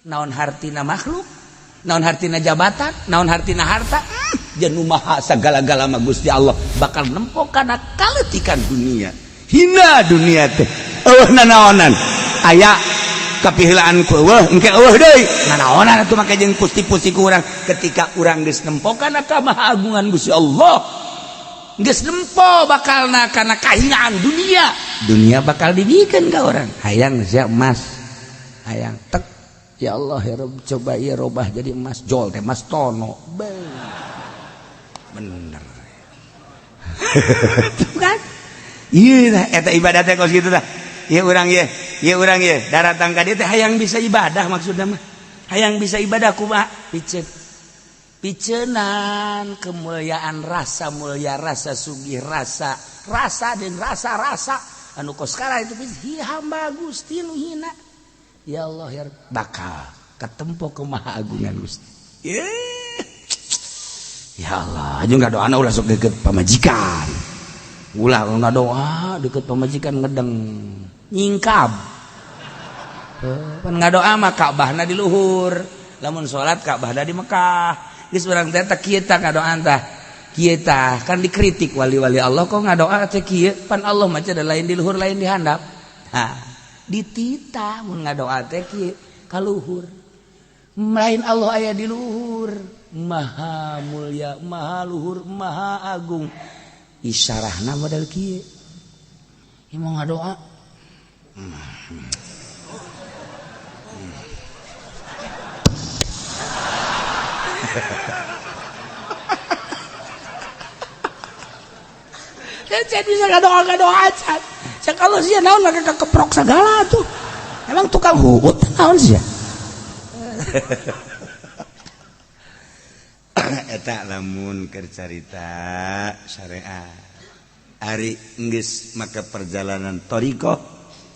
Naon hartina makhluk, naon hartina jabatan, naon hartina harta, jeung nu maha sagala-gala mah Gusti Allah bakal nempo kana kaletikan dunia. Hina dunia teh, eueuh nanaonan, aya kapiheulaan ku eueuh, engke eueuh deui, nanaonan atuh make jeung pusti-pusti ku urang. Ketika urang geus nempo kana kamaha-agungan Gusti Allah, geus nempo bakalna kana kahinaan dunia, dunia bakal dibikeun ka urang. Hayang sia emas, hayang tek, ya Allah ya Rob, coba ieu robah jadi emas, jol teh emas tono. Bener tuh kan? Iya, eta ibadah teh kos kitu tah. Ieu urang ieu, ieu urang ieu daratang ka dieu teh hayang bisa ibadah, maksudna mah hayang bisa ibadah. Kumaha? Piceun piceunan kemuliaan, rasa mulia, rasa sugih, rasa rasa dan rasa rasa anu kos kara itu. Hi hamba Gusti nu hina, ya Allah ya, bakal ketempo kemaha-agungan Gusti. Ya Allah, aja nggak doa ulah sok deket pamajikan, ulah nggak doa deket pamajikan, ngedeng nyingkab. Pan ngadoa mah Ka'bahna di luhur, lamun salat Ka'bahna di Mekah. Geus urang teh teh kieu tah ngadoa tah kieu tah. Kan dikritik wali-wali Allah, kok ngadoa teh kieu, pan Allah mah cenah lain di luhur lain di handap. Ha, dititah mun ngadoa teh kieu ka luhur, lain Allah aya di luhur, maha mulia, maha luhur, maha agung. Isyarahna model kieu. Ieu mau ngadoa. Saya bisa ngadoa ngadoa acan. Cek Allah, sih naon make kekeprok segala tuh. Emang tukang huut naon sih ya? Eta lamun keur carita syariat. Ari geus make perjalanan thariqah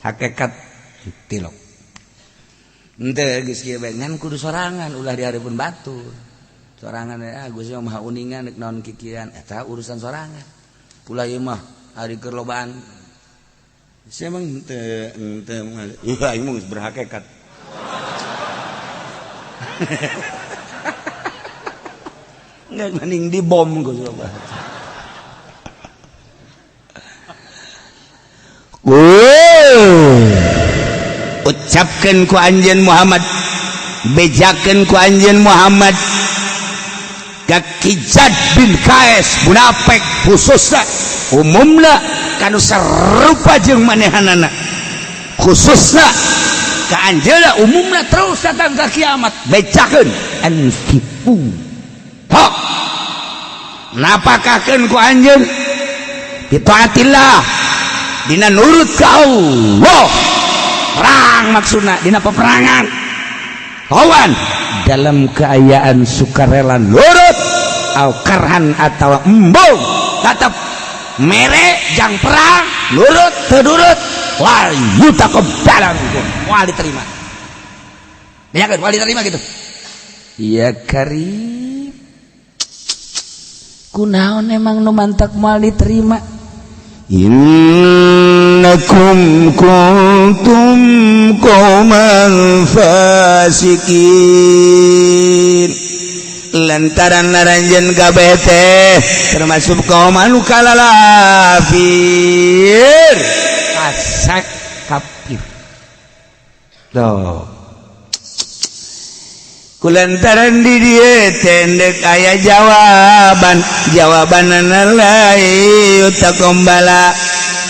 hakikat tilok. Henteu geus kieu bae, ngan kudu sorangan, ulah di hareupeun batur. Sorangan ya, Gusti mah maha uningan rek naon kikian, eta urusan sorangan. Ulah ieu mah ari keur lobaan. Sia emang henteu henteu ieu aing mah geus berhakikat. Nggak mending dibom ku coba. Ucapkan ku anjeun Muhammad, bejakeun ku anjeun Muhammad ka Ki Jad bin Kaes munafik, khususna umumna kanu sarupa jeung manehanana, khususna ka anjeunna, umumna terus datang ka kiamat, bejakeun anfiqu hok, napakahkeun ku anjeun bitaatillah, dina nurut ka Allah, perang maksudna dina peperangan lawan dalam keayaan sukarela nurut au karhan atau embung, tetap mere jang perang, nurut teu nurut wal yutaqabbal minkum, moal diterima. Bejakeun moal diterima gitu. Ya karim, kunaon emang nu mantak moal diterima? Innakum kuntum qauman fasikin, lantaran naranjeun kabeh teh termasuk kaum anu kalalafir, fasik, kafir. Tuh, kulantaran di dieu teh endek aya jawaban, jawabanana lain takombala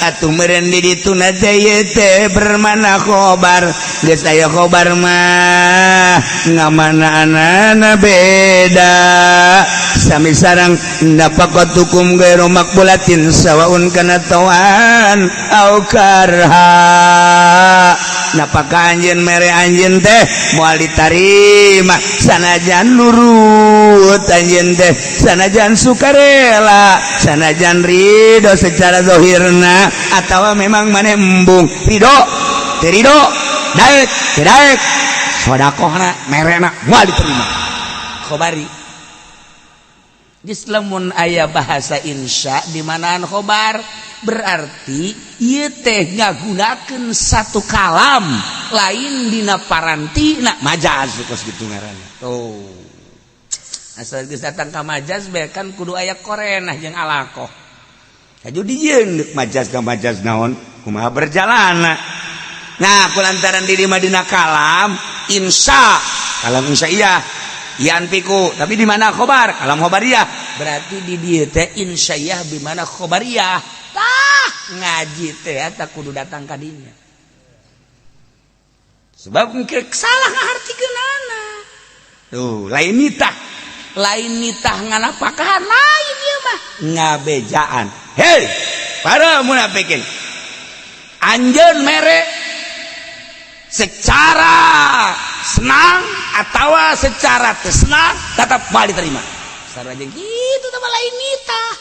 atuh meureun di dituna teh ieu teh bermana khobar. Geus aya khobar mah ngamanaanana beda. Sami sareng nafaqatukum ghairu maqbulatin sawaun kana tawan au karha, napakah anjeun mere anjeun teh moal ditarima sanajan nurut anjeun teh, sanajan sukarela, sanajan ridho secara zahirna, atawa memang maneh embung ridho teu ridho, daek teu daek, sodakohna merena moal diterima. Khobari Geus lamun aya bahasa insya di manaan khobar berarti ieu teh ngagunakeun satu kalam lain dina parantina majaz kos kitu ngaranna. Tuh. Asal geus datang ka majaz bae kan kudu aya korenah jeung alaqah. Kaju dijieun majaz ka majaz naon kumaha berjalanna. Nah, kulantaran diri mah dina kalam insya, kalam insyaiyah yanfiku, tapi di mana khobar? Kalam khobariyah. Berarti di dieu teh insya'iyah di mana khobariyah. Tah ngaji teh eta kudu datang ka dinya. Sebab engke salah ngahartikeunana. Tuh, lain nitah. Lain nitah nganapakahan lain ieu mah. Ngabejaan. Hei, para munafikin. Anjeun mere secara senang atau secara senang tetap mal diterima. Sarua jeung kitu teh lain nitah.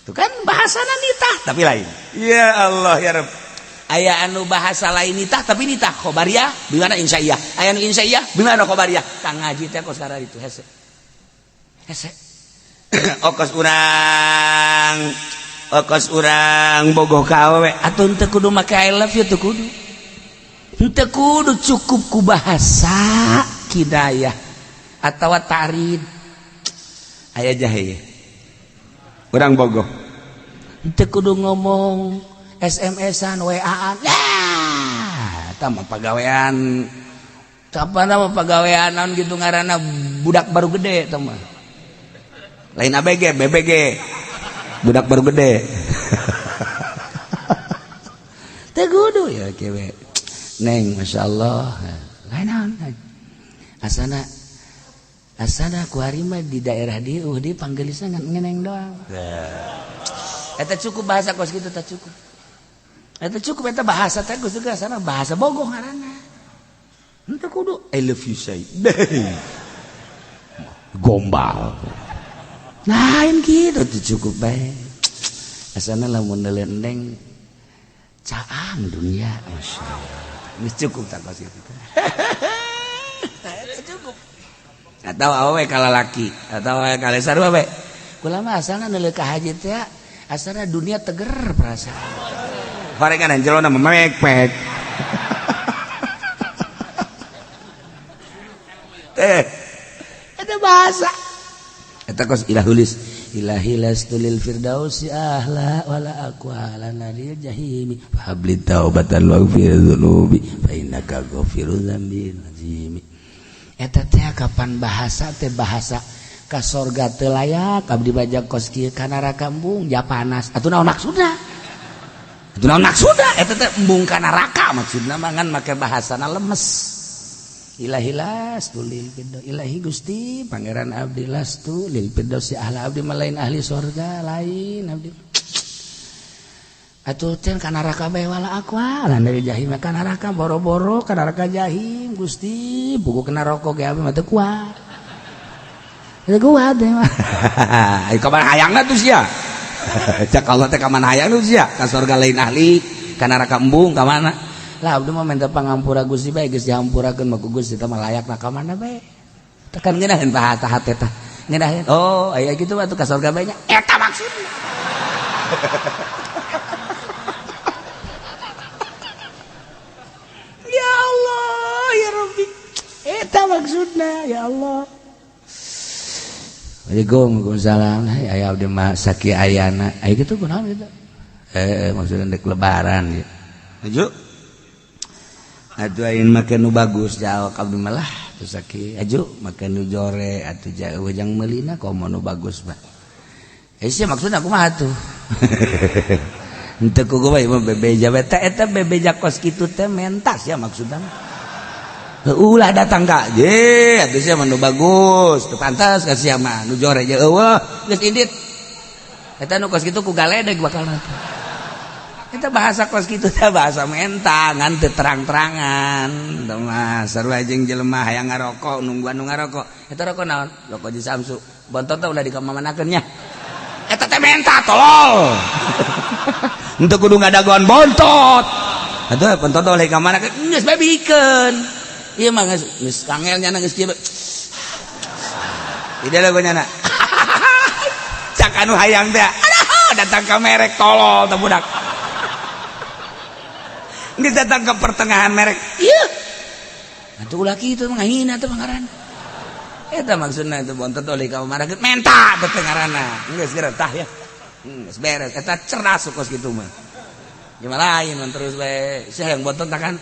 Itu kan bahasana nitah tapi lain. Ya Allah ya Rabb. Aya anu bahasa lain nitah tapi nitah khobariyah bimana insya'iyah. Aya anu insya'iyah bimana khobariyah. Kang ngaji teh kos itu hese. Hese. Okos urang bogoh ka awewe. Atuh teu kudu make I love you teu kudu. Teu kudu, cukup ku bahasa kinayah atawa tarid. Aya jahe urang bogoh. Teu kudu ngomong SMS-an, WA-an. Ya, eta mah pagawean. Apa nama pagawean naon gitu ngaranna, budak baru gede eta mah. Lain ABG, BBG. Budak baru gede. Teu kudu ya kewe. Neng, Masya Allah. Lain naon. Asana asana ku ari mah di daerah dieu di panggelisna ngan ngeneng doang. Eta cukup bahasa kos kitu teh cukup. Eta cukup eta bahasa teh geus juga sana bahasa bogoh ngaranna. Henteu kudu I love you say. Gombal. Lain kitu tuh cukup bae. Asana lamun neng caang dunia, Masya Allah. Geus cukup tak kos kitu. Eta cukup. Atau awewe ka lalaki atau awewe ka sarua we. Kula mah asalna neuleuh ka haji teh asalna dunia teger perasaan. Horengan jelona memekpek. Teh eta bahasa. Eta kos ilahulis ilahi lastu lil firdausi ahla wala aqwa ala naril jahimi fahabli taubatan waghfir dzunubi fa innaka ghafirul dzambil azimi. Eta teh kapan bahasa teh bahasa ka sorga teu layak abdi bajak kos kieu ka neraka embung ja panas. Atuh naon maksudna? Atuh naon maksudna? Eta teh embung ka neraka maksudna mah ngan make bahasana lemes. Ilahi lastu lil firdaus, ilahi Gusti Pangeran abdi lastu lil firdausi ahla, abdi mah lain ahli sorga, lain abdi. Atuh teh ka neraka bae wala aqwa lan dari jahim ka neraka boro-boro ka neraka jahim Gusti buku kena rokok ge abdi mah teu kuat. Teu kuat teh mah. Ai kaman hayangna tuh sia. Cak Allah teh kaman hayang tuh sia ka sorga lain ahli ka neraka embung ka mana? Lah abdi mah minta pangampura Gusti bae geus dihampurakeun mah ku Gusti teh mah layakna ka mana bae. Tekan ngeunaheun bahasa hate teh. Ngeunaheun. Oh, aya kitu mah atuh ka sorga bae nya. Eta maksudna. Ya Allah, ya Rabbi. Eta maksudna ya Allah. Waalaikumsalam. Aya abdi mah saki ayana. Aya kitu kunaon kitu? Maksudna dek lebaran ieu. Aju. Atuh ayeuna make nu bagus jawab abdi mah lah atuh saki. Aju make nu jore atuh jauh jang meulina komo nu bagus mah. Sia maksudna kumaha tuh? Henteu ku bae mah bebeja we teh eta bebeja kos kitu teh mentas ya maksudna. Ulah datang ka je atuh sia mah nu bagus teu pantas ka sia mah nu jore je eueuh geus indit. Eta nu kos kitu ku galedeg bakalna. Eta bahasa kos kitu teh bahasa menta ngan teu terang-terangan. Teu mah sarua jeung jelema hayang ngarokok nungguan nu ngarokok. Eta rokok naon? Rokok Ji Samsu. Bontot teh ulah dikamamanakeun nya. Eta teh menta tolol. Henteu kudu ngadagoan bontot. Atuh bontot ulah dikamanakeun geus bae bikeun. Ieu mah geus geus kangel nyana geus kieu. Tidak lah gua nyana. Budak anu hayang teh aduh datang ke merek tolol teh budak. Geus datang ke pertengahan merek. Ieu. Atuh ulah kitu ngahina teh pangaran. Eta maksudna itu bontot oleh ka marah menta teh ngaranna. Geus geura tah ya. Geus beres eta cerdas kos kitu mah. Gimana lain mun terus bae sia yang bontot kan.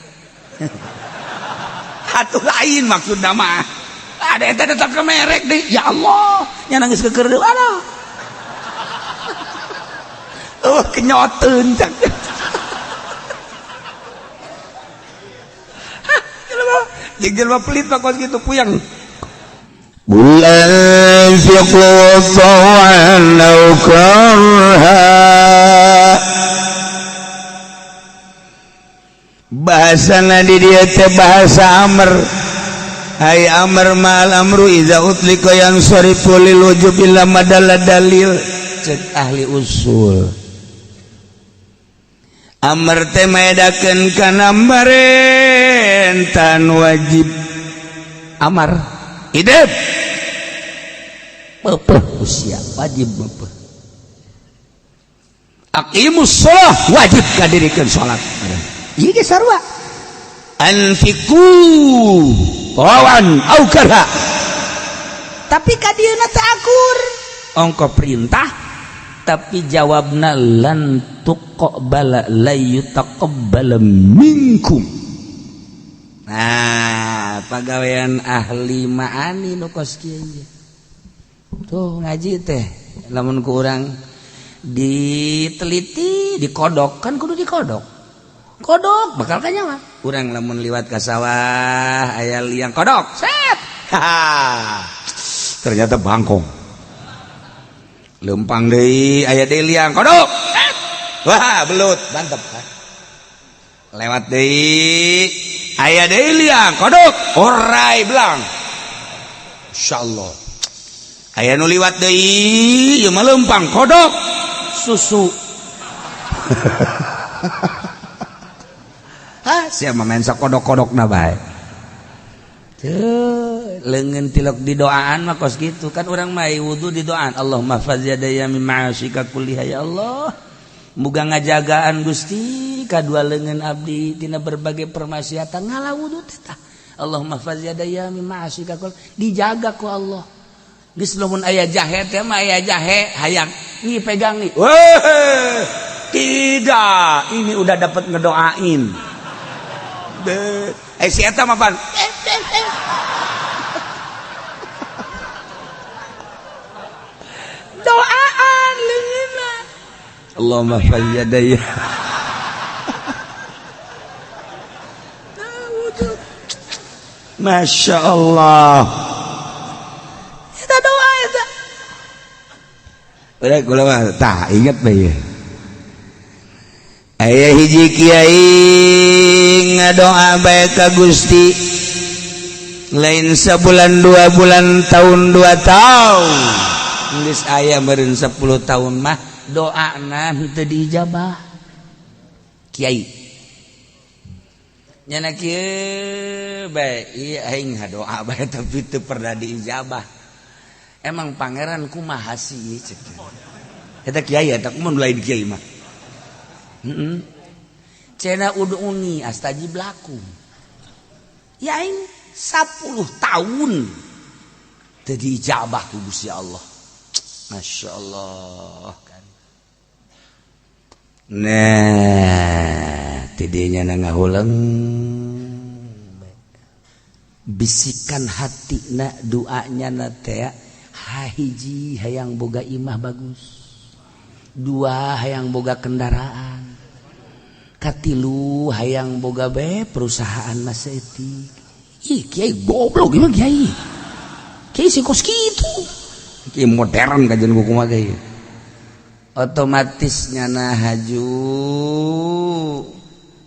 Atuh lain maksudna mah. Ada eta datang ke merek deh. Ya Allah, nya nangis keker deui aduh. Oh, kenyoteun cak. Jeung jelema pelit mah kos kitu puyeng. Qul anfiqu taw'an aw karha. Bahasana di dieu teh bahasa amr. Hai amr ma'al amru iza utlika yansarifu lil wujub illa madalla dalil. Cek ahli usul. Amr teh maedakeun kana marentan wajib. Amar hidup peupeut usia wajib peupeut. Aqimus shalah wajib kadirikeun salat. Ieu ge sarua. Anfiqu tawan au karha. Tapi ka dieuna teh akur. Ongko perintah tapi jawabna lan tuqbala la yutaqabbala minkum. Nah, pagawean ahli ma'ani nu kos kieu. Tuh ngaji teh lamun ku urang diteliti, dikodok kan kudu dikodok. Kodok bakal kanyawa. Urang lamun liwat ka sawah aya liang kodok, set. Ternyata bangkong. Lempang deui aya deui liang kodok. Set. Wah, belut, mantep. Lewat deui aya deui liang kodok, orai belang. Insyaallah. Aya nu liwat deui ieu mah lempang kodok, susu. Hah, siapa main sakodok-kodokna bae. Teu leungeun tilok di doaan mah kos kitu kan urang mah wudu di doaan Allahumma faz yadaya min ma'asika kulliha ya Allah. Muga ngajagaan Gusti kadua leungeun abdi tina berbagai permaksiatan ngala wudu teh tah. Allahumma faz yadaya min ma'asika kull dijaga ku Allah. Geus lamun aya jahe teh mah aya jahe hayang nih pegang nih. Weh, tidak, ini udah dapat ngedoain. Si eta mah pan. Doaan leungeunna. Allahumma faz yadaya. Masya Allah. Eta doa eta. Udah kula mah tah inget bae. Aya hiji kiai ngadoa bae ka Gusti. Lain sabulan 2 bulan tahun 2 tahun. Geus aya meureun 10 tahun mah doana henteu diijabah. Kiai nyana kieu bae ieu aing ngadoa bae tapi teu pernah diijabah. Emang pangeran kumaha sih cek. Eta kiai eta kumaha lain kiai mah. Heeh. Cenah ud'uni astajib lakum. Ya aing 10 tahun teu diijabah ku Gusti Allah. Masya Allah kan. Nah, tidinya na ngahuleng bisikan hati na doanya na teh hahiji hayang boga imah bagus, dua hayang boga kendaraan, katilu hayang boga be perusahaan masa etik. Ih kiai goblok gimana kiai? Kiai sih kos kitu. Kiai modern kajian kumaha kiai. Otomatis nyana haju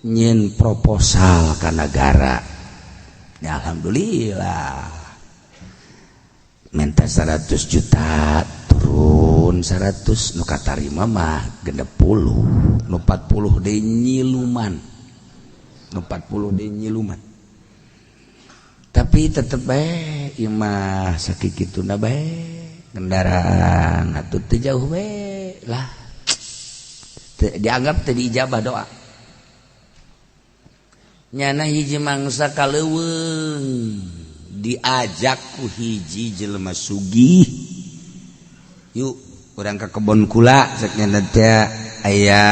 nyin proposal ka negara. Ya, alhamdulillah. Minta 100 juta turun 100 nu katarima mah 60 nu 40 deui nyiluman. Nu 40 deui nyiluman. Tapi tetep bae ieu mah sakikituna bae Kendaraan atuh teu jauh we lah. Dianggap teu diijabah doa. Nyana hiji mangsa ka leuweung diajak ku hiji jelema sugih. Yuk urang ka kebon kula cek nyana teh aya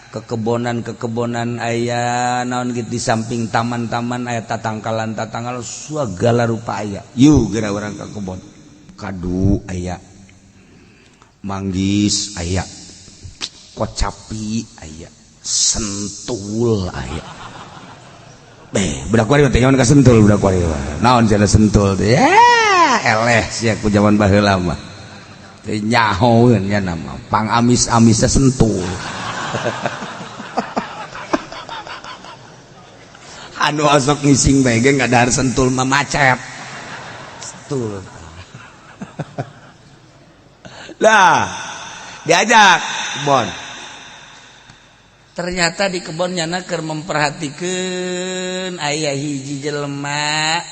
kekebonan-kekebonan aya naon gitu di samping taman-taman aya tatangkalan-tatangkalan segala rupa aya. Yuk geura urang ka kebon. Kadu aya, manggis aya, kocapi aya, sentul aya. Budak kuari teh nyaman ka sentul budak kuari. Naon cenah sentul teh? Ya, eleh sia ku jaman baheula mah. Teu nyahoeun nya nama pangamis-amisna sentul. Anu osok ngising bae ge ngadahar sentul mah macet. Sentul. Lah, diajak kebon. Ternyata di kebon nyana keur memperhatikeun aya hiji jelema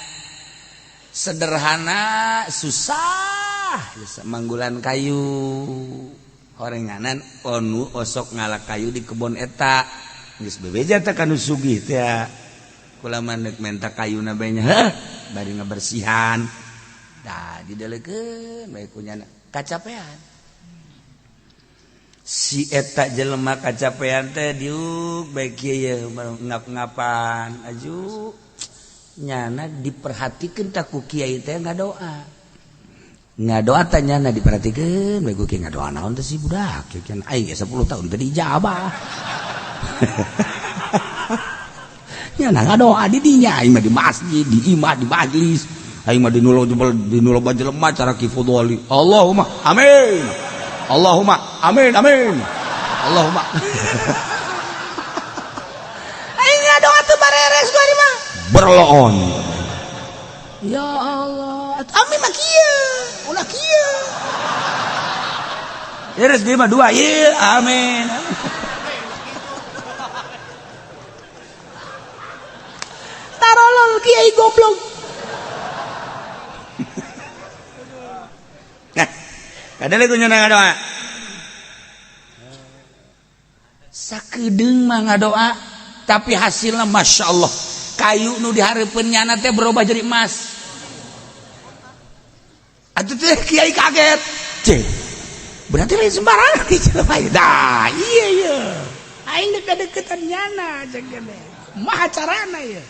sederhana susah manggulan kayu. Horenganan onu osok ngalak kayu di kebon eta. Geus bebeja teh ka nu sugih teh. Kula mah neuk menta kayuna bae nya, heuh, bari ngabersihan. Dah didelekeun bae ku nyana. Kacapean. Si eta jelema kacapean teh diuk bae kieu ye ngap-ngapan aju. Nyana diperhatikeun tah ku kiai teh ngadoa. Ngadoa teh nyana diperhatikeun bae ku kiai ngadoa naon teh si budak kieu kan aing ge 10 tahun teh diijabah. Nyana ngadoa di dinya aing mah di masjid, di imah, di majlis. Aing mah di nulo jelema cara Ki Fudholi. Allahumma amin. Allahumma amin amin. Allahumma. Aing ngadoa teu bareres gua di mah. Berloon. Ya Allah, amin mah kieu, ulah kieu. Beres di mah dua, ieu amin. Tarolol kiai goblok. Nah, kada lagi nyana ngadoa. Sakedeung mah ngadoa, tapi hasilnya masya Allah. Kayu nu dihareupeun nyana teh berubah jadi emas. Atuh teh kiai kaget. Cih. Berarti lain sembarangan ki jelema ieu. Dah, iya ieu. Aing deket-deketan nyana cek gede. Maha carana ieu.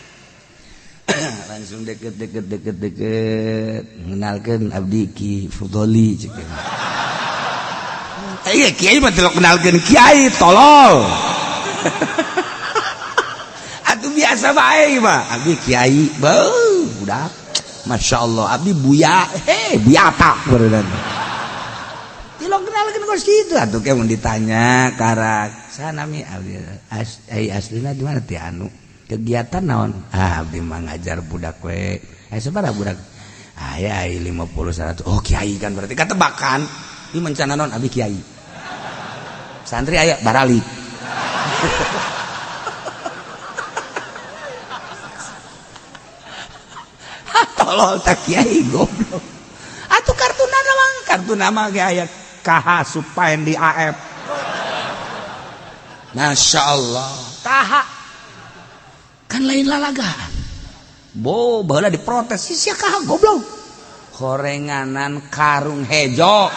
Langsung deket deket deket deket mengenalkan abdi Ki Fudholi cek. Iya kiai mah teu kenalkeun kiai tolol. Atuh biasa bae mah abdi kiai beuh budak. Masya Allah abdi buya heh biata beureunan. Tilok kenalkeun kos kitu atuh ke mun ditanya karak sanami abdi ai aslina di mana teh anu kegiatan naon? Ah abdi mah ngajar budak we. Sabaraha budak? Aya ai 50 100. Oh kiai kan berarti katebakan. Ieu mencana naon abdi kiai. Santri aya baralik. Tolol tak kiai goblok. Atuh kartu nama, kartu nama ge aya KH Supaen di AF. Masya Allah. KH kan lain lalagaan. Bo baheula diprotes si sia KH goblok. Horenganan karung hejo.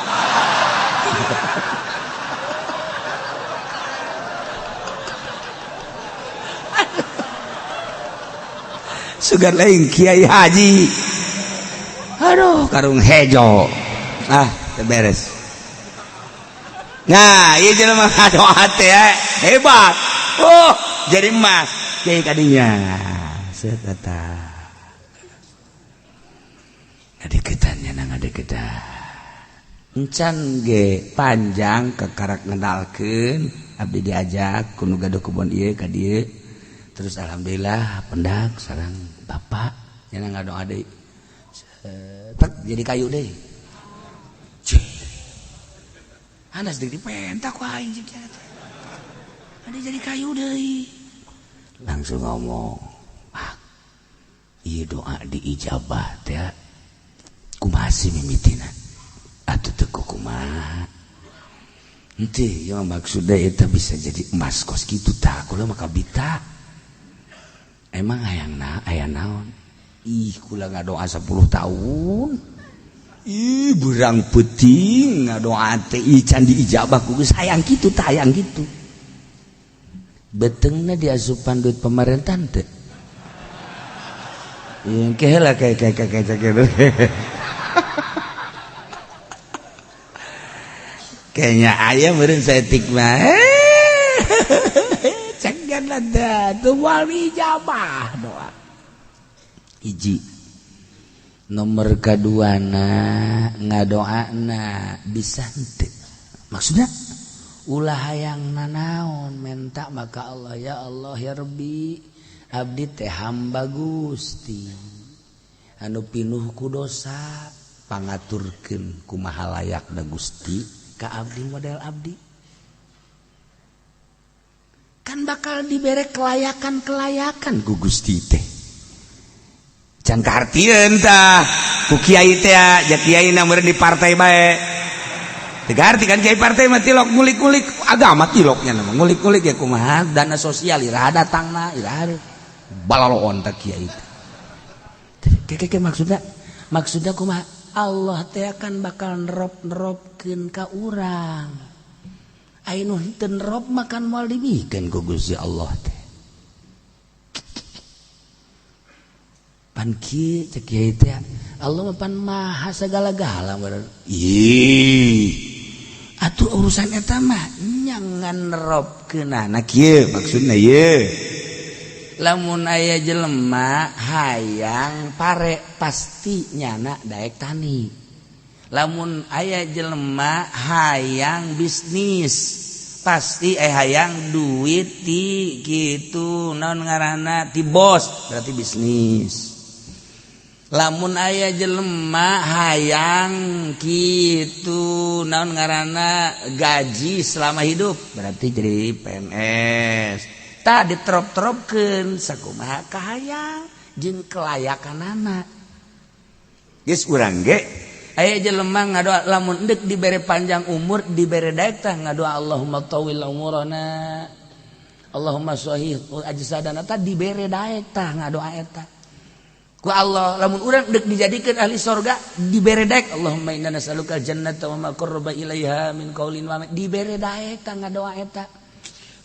Sugan lain kiai haji. Aduh, karung hejo. Ah, beres. Nah, ieu jelema ngadoa teh hebat. Oh, jadi emas. Kiai kadinya. Set eta. Ngadeukeutan nya ngadeukeutan. Encan ge panjang kekarak ngenalkeun abdi diajak ku nu gaduh kebon ieu ka dieu. Terus alhamdulillah pendak sareng bapak nya ngadoa deui. Tek jadi kayu deui. Cih. Hanas deui dipentak ku aing jeung teh. Ada jadi kayu deui. Langsung ngomong, "Ah, ieu doa diijabah teh." Kumaha sih mimitina atuh teu kumaha henteu ieu maksudna eta bisa jadi emas kos kitu tah kula mah kabita. Emang hayangna aya naon? Ih kula ngadoa 10 tahun. Ih berang peuting ngadoa teh ih can diijabah ku geus hayang kitu tah hayang kitu. Beteungna diasupan duit pemerintahan teh. Ieu keheula kayak kayaknya aya meureun saeutik mah. Cegan da teu moal diijabah doa. Hiji. Nomor kaduana ngadoana bisa henteu. Maksudna ulah hayang nanaon menta maka Allah ya Allah ya Rabbi abdi teh hamba Gusti anu pinuh ku dosa pangaturkeun kumaha layakna Gusti ka abdi model abdi kan bakal dibere kelayakan-kelayakan ku Gusti teh can kahartieun tah ku kiai teh ja kiai na meureun di partai bae. Tegarti kan kiai partai mah tilok ngulik-ngulik agama tiloknya nama ngulik-ngulik ya kumaha dana sosial iraha datangna iraha balaloon teh kiai teh. Keke maksudna maksudna kumaha Allah teh akan bakal nerop-neropkeun ka urang. Aya nu henteu nerop makan moal dibikeun ku Gusti Allah teh. Pan kieu cek kiai teh Allah mah pan maha segala-gala meureun. Ih atuh urusan eta mah nyangan nerobkeunana kieu maksudna ieu lamun aya jelema hayang pare pasti nyana daek tani lamun aya jelema hayang bisnis pasti hayang duit ti kitu naon ngaranna ti bos berarti bisnis lamun aya jelema hayang kitu naon ngaranna gaji selama hidup berarti jadi PNS tah diterop-teropkeun sakumaha kahayang jeung kelayakanana geus urang ge aya jelema ngadoa lamun deuk dibere panjang umur dibere daek tah ngadoa Allahumma tawil umurana Allahumma sahih ajsadana tah dibere daek tah ngadoa eta ku Allah lamun urang deuk dijadikeun ahli sorga dibere daek Allahumma inna nas'aluka jannata wa ma qarraba ilaiha min qaulin wa amal dibere daek tah ngadoa eta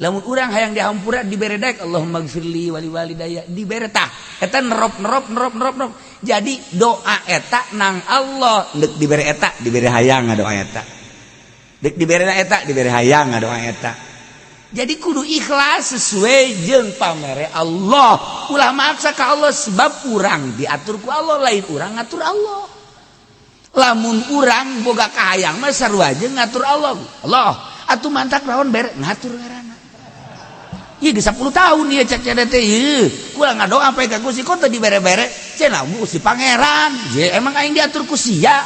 lamun urang hayang dihampura dibere daek Allahumma gfirli wali walidayya dibere tah eta nerop nerop nerop nerop nerop jadi doa eta nang Allah deuk dibere eta dibere hayang ngadoa eta deuk dibere eta dibere hayang ngadoa eta. Jadi kudu ikhlas sesuai jeung pamere Allah. Ulah maksa ka Allah sebab urang diatur ku Allah lain urang ngatur Allah. Lamun urang boga kahayang mah sarua jeung ngatur Allah. Allah atuh mantak naon bere ngatur ngaranna. Ieu geus 10 tahun ieu cek cek teh ieu. Kula ngadoa sampai ka Gusti kok teu dibere-bere. Cenah Gusti Pangeran. Je emang aing diatur ku sia.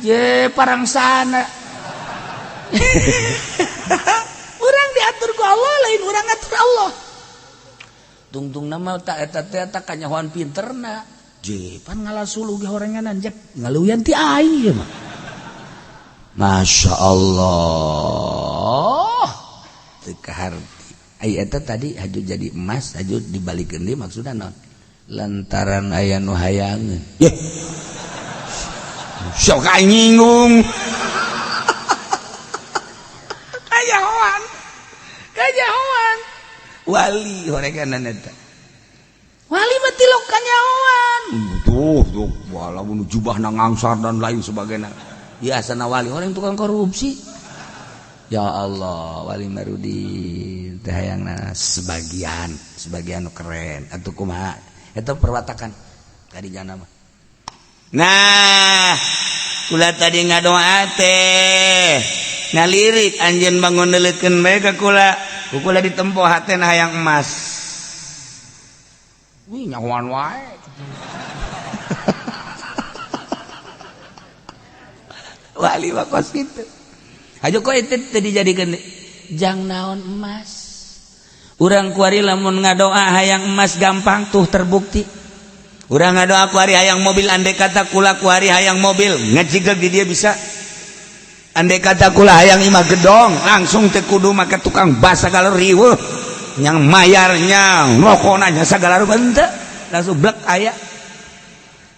Je parangsana. Urang diatur ku Allah lain urang ngatur Allah. Tungtung nama tak eta teh tak kanyahoan pinterna. Je pan ngalasulu ge horenganan jek ngaluyan ti aing ieu mah. Masya Allah. Teu kaharti. Ai eta tadi haju jadi emas haju dibalikeun deui maksudna naon? Lantaran aya nu hayangeun. Yeh. Sok aing nyinggung. Kajahoan. Kajahoan. Wali horeganan eta. Wali mah tilok kanyahoan. Tuh tuh walaupun jubahna ngangsar dan lain sebagainya. Biasana wali orang tukang korupsi. Ya Allah, wali Marudin teh hayangna sebagian, sebagian nu keren atuh kumaha eta perwatakan tadi jana mah. Nah, kula tadi ngadoa teh ngalirik anjeun bangun neuleutkeun bae ka kula, ku kula ditempo hatena hayang emas. Wih nyahoan wae. Wali mah kos kitu. Hajo kok itu teu dijadikeun jang naon emas. Urang kuari lamun ngadoa hayang emas gampang tuh terbukti. Urang ngadoa ku ari hayang mobil, andai kata kula ku ari hayang mobil ngajigeg di dia bisa. Andai kata kula hayang imah gedong, langsung teu kudu make tukang basa segala riweuh yang mayarnya rokona nya segala rupa henteu, langsung blek aya.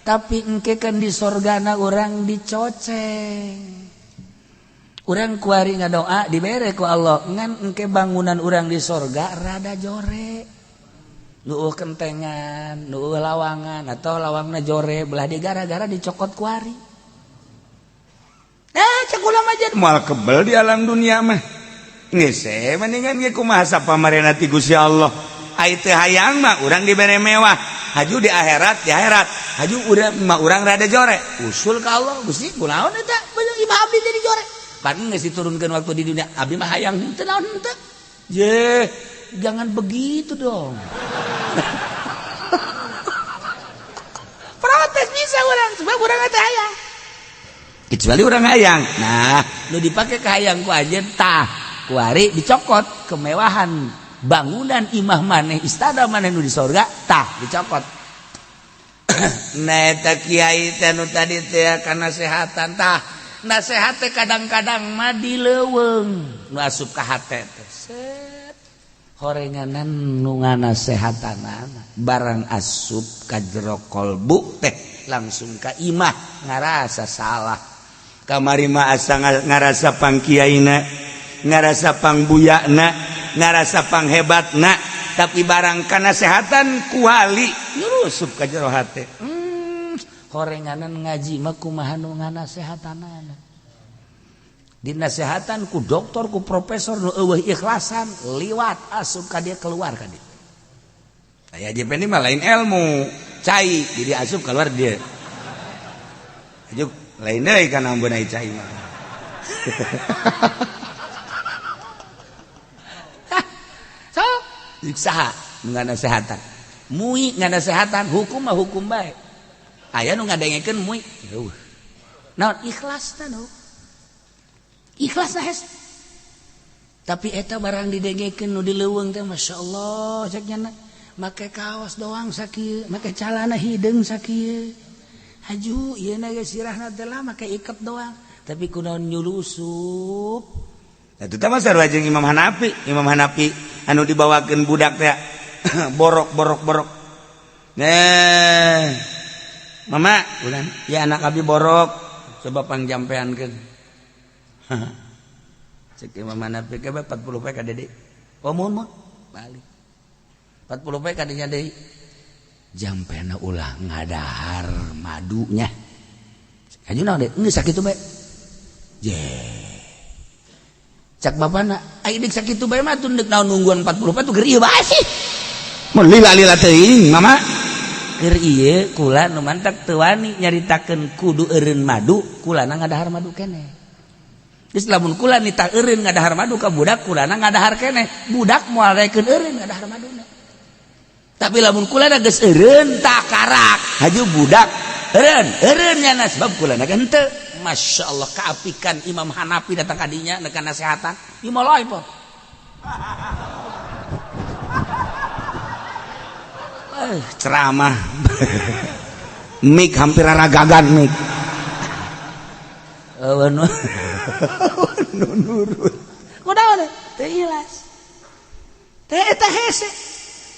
Tapi engke kan di sorgana urang dicoceng. Urang kuari ngadoa dibere ku Allah, ngan engke bangunan urang di sorga rada jore. Nu kentengan, nu lawangan atau lawangna jore belah di gara-gara dicokot kuari. Eh, cek ulah mah moal kebel di alam dunia mah. Geus mendingan ge kumaha sapamarena ti Gusti Allah. Ai teu hayang mah urang dibere mewah. Haju di akhirat, di akhirat. Haju urang mah urang rada jore. Usul ka Allah, Gusti kunaon eta? Imah abdi jadi jore. Pan geus diturunkeun waktu di dunia, abdi mah hayang henteu naon henteu. Ye, jangan begitu dong. Protes bisa urang, sebab urang teh hayang. Kecuali urang hayang. Nah, nu dipake ka hayang ku anjeun tah, kuari dicokot kemewahan bangunan imah maneh, istana maneh nu di sorga tah dicokot. Nah eta kiai teh nu tadi teh kana sehatan tah. Nasehat teh kadang-kadang mah di leuweung nu asup ka hate teh. Set. Horenganan nu nganasehatanana barang asup ka jero kolbu teh langsung ka imah ngarasa salah. Kamari mah asa ngarasa pangkiaina, ngarasa pangbuyana, ngarasa panghebatna, tapi barang kana sehatan kuali nyurusup ka jero hate. Horenganan ngaji mah kumaha nu nganasehatanana. Dinasehatan ku doktor ku profesor nu eueuh ikhlasan liwat asup ka dia keluar ka dia. Aya JP ini mah lain ilmu, cai jadi asup keluar dia. Ajuk lain deui kana ambun ai cai mah. So, saha nu nganasehatan? Mui nganasehatan hukum mah hukum bae. Aya nu ngadengekeun mui. Eueuh. Naon ikhlasna nu? Ikhlasna hese. Tapi eta barang didengekeun nu di leuweung teh masyaallah cek nya make kaos doang sakieu, make calana hideung sakieu. Haju ieu na ge sirahna teh lah make iket doang, tapi kunaon nyulusup. Eta teh mah sarua jeung Imam Hanafi, Imam Hanafi anu dibawakeun budak teh borok borok borok. Nah, mama, ulah ya anak abi borok, coba pangjampeankeun. Cek Imam Hanafi ke 40 poe ka dede. Oh mun balik. 40 poe ka dinya deui. Jampena ulah ngadahar madunya. Haju naon deui? Geus sakitu bae. Je. Cak bapana, ai deuk sakitu bae mah tun deuk naon nungguan 40 poe tuh keur ieu bae sih. Mun lila-lila teuing, mama. Keur ieu kula nu mantak teu wani nyaritakeun kudu eureun madu, kulana ngadahar madu keneh. Geus lamun kula nitah eureun ngadahar madu ka budak, kulana ngadahar keneh. Budak moal daekeun eureun ngadahar maduna. Tapi lamun kulana geus eureun takarak, haju budak eureun, eureun nyana sebab kulana ge henteu. Masya Allah kaapikan Imam Hanafi datang ka dinya nekan nasehatan. Ieu mah lain po. Ceramah. Mik hampir ragagan mik. Eueuh nu nurut. Kunaon teu ikhlas. Teh eta hese.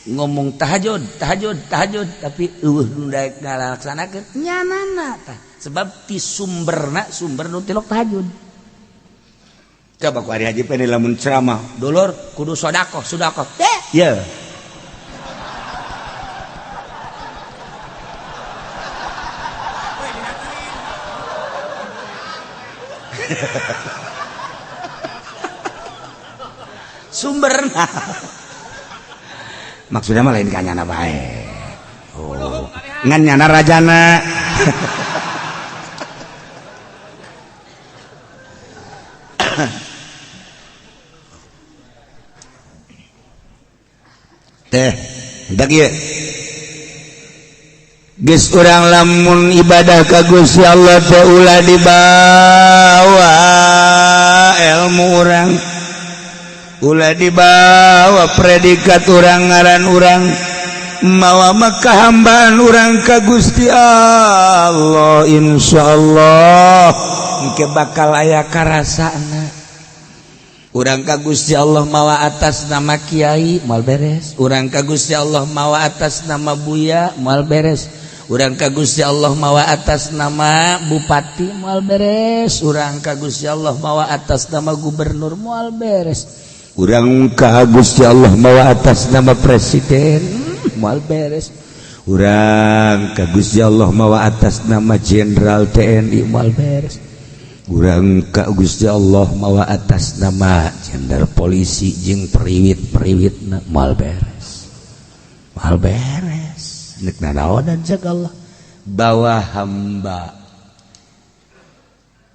Ngomong tahajud, tahajud, tahajud, tapi eueuh nu daek ngalaksanakeun nyanana tah. Sebab ti sumberna sumber nu tilok tahajud. Coba ku ari haji pene lamun ceramah, dulur kudu sedekah, sedekah. Teh, ye. Sumberna. Maksudnya mah lain ka nyana bae. Oh. Ngan nyana rajana. Teh, hendak ieu. Geus urang lamun ibadah ka Gusti Allah teh ulah dibawa ilmu urang. Ulah dibawa predikat urang ngaran urang. Mawa kahambaan urang ka Gusti Allah, insyaallah engke bakal aya karasana. Urang ka Gusti Allah mawa atas nama kiai, moal beres. Urang ka Gusti Allah mawa atas nama buya, moal beres. Urang ka Gusti Allah mawa atas nama bupati, moal beres. Urang ka Gusti Allah mawa atas nama gubernur, moal beres. Urang ka Gusti Allah mawa atas nama presiden, moal beres. Urang ka Gusti Allah mawa atas nama jenderal TNI, moal beres. Urang ka Gusti Allah mawa atas nama jenderal polisi jeung periwit-periwit, moal beres, moal beres. Nek nanaonan cek Allah bawa hamba.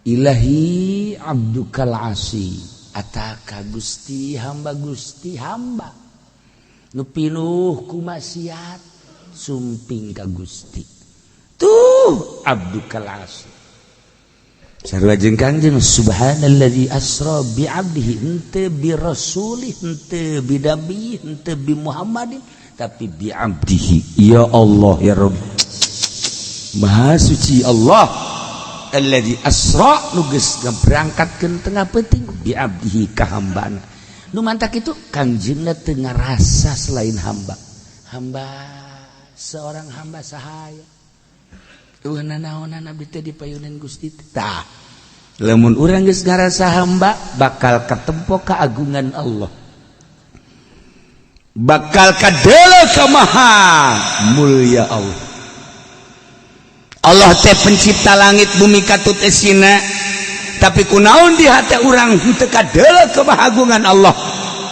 Ilahi abdukal asi ataka Gusti, hamba Gusti, hamba nu pinuh ku maksiat sumping ka Gusti tuh abdukal asi. Sarua jeung Kangjeng, subhanalladzi asra bi abdihi, henteu bi rasulih, henteu bi nabi, henteu bi Muhammadin, tapi bi abdihi. Ya Allah, ya Rabb, maha suci Allah alladzi asra nu geus ngaberangkatkeun tengah peuting bi abdihi ka hambana. Nu mantak itu Kangjengna teu ngarasa selain hamba. Hamba, seorang hamba sahaya. Eueuh nanaonan abdi teh dipayunan Gusti. Tah, lamun urang geus ngarasa hamba, bakal katempo keagungan Allah, bakal kadeuleu ka maha mulia Allah. Allah teh pencipta langit bumi katut esina, tapi kunaon di hati urang henteu kadeuleu kemahagungan Allah?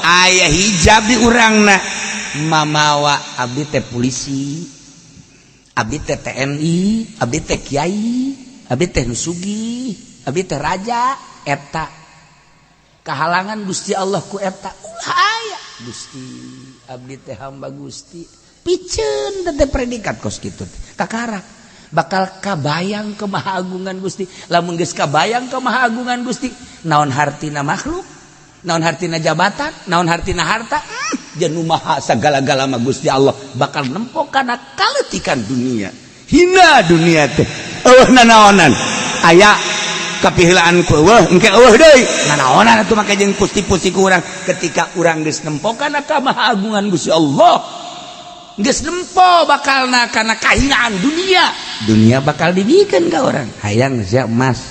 Aya hijab di urangna mamawa abdi teh polisi, abdi teh TNI, abdi teh kiai, abdi teh nu sugih, abdi teh raja. Eta kahalangan Gusti Allah ku eta. Ulah aya. Gusti, abdi teh hamba Gusti, piceun teh predikat kos kitu kakara bakal kabayang kemahagungan Gusti. Lamun geus kabayang kemahagungan Gusti, naon hartina makhluk, naon hartina jabatan, naon hartina harta? Jeung maha sagala-gala mah Gusti Allah, bakal nempo kana kaletikan dunia. Hina dunia teh, eueuh nanaonan, aya kapihelaan ku eueuh, engke eueuh deui, nanaonan atuh make jeung pusti-pusti ku urang? Ketika urang geus nempo kana kamahagungan Gusti Allah, geus nempo bakalna kana kahinaan dunia, dunia bakal dibikeun ka urang. Hayang sia emas,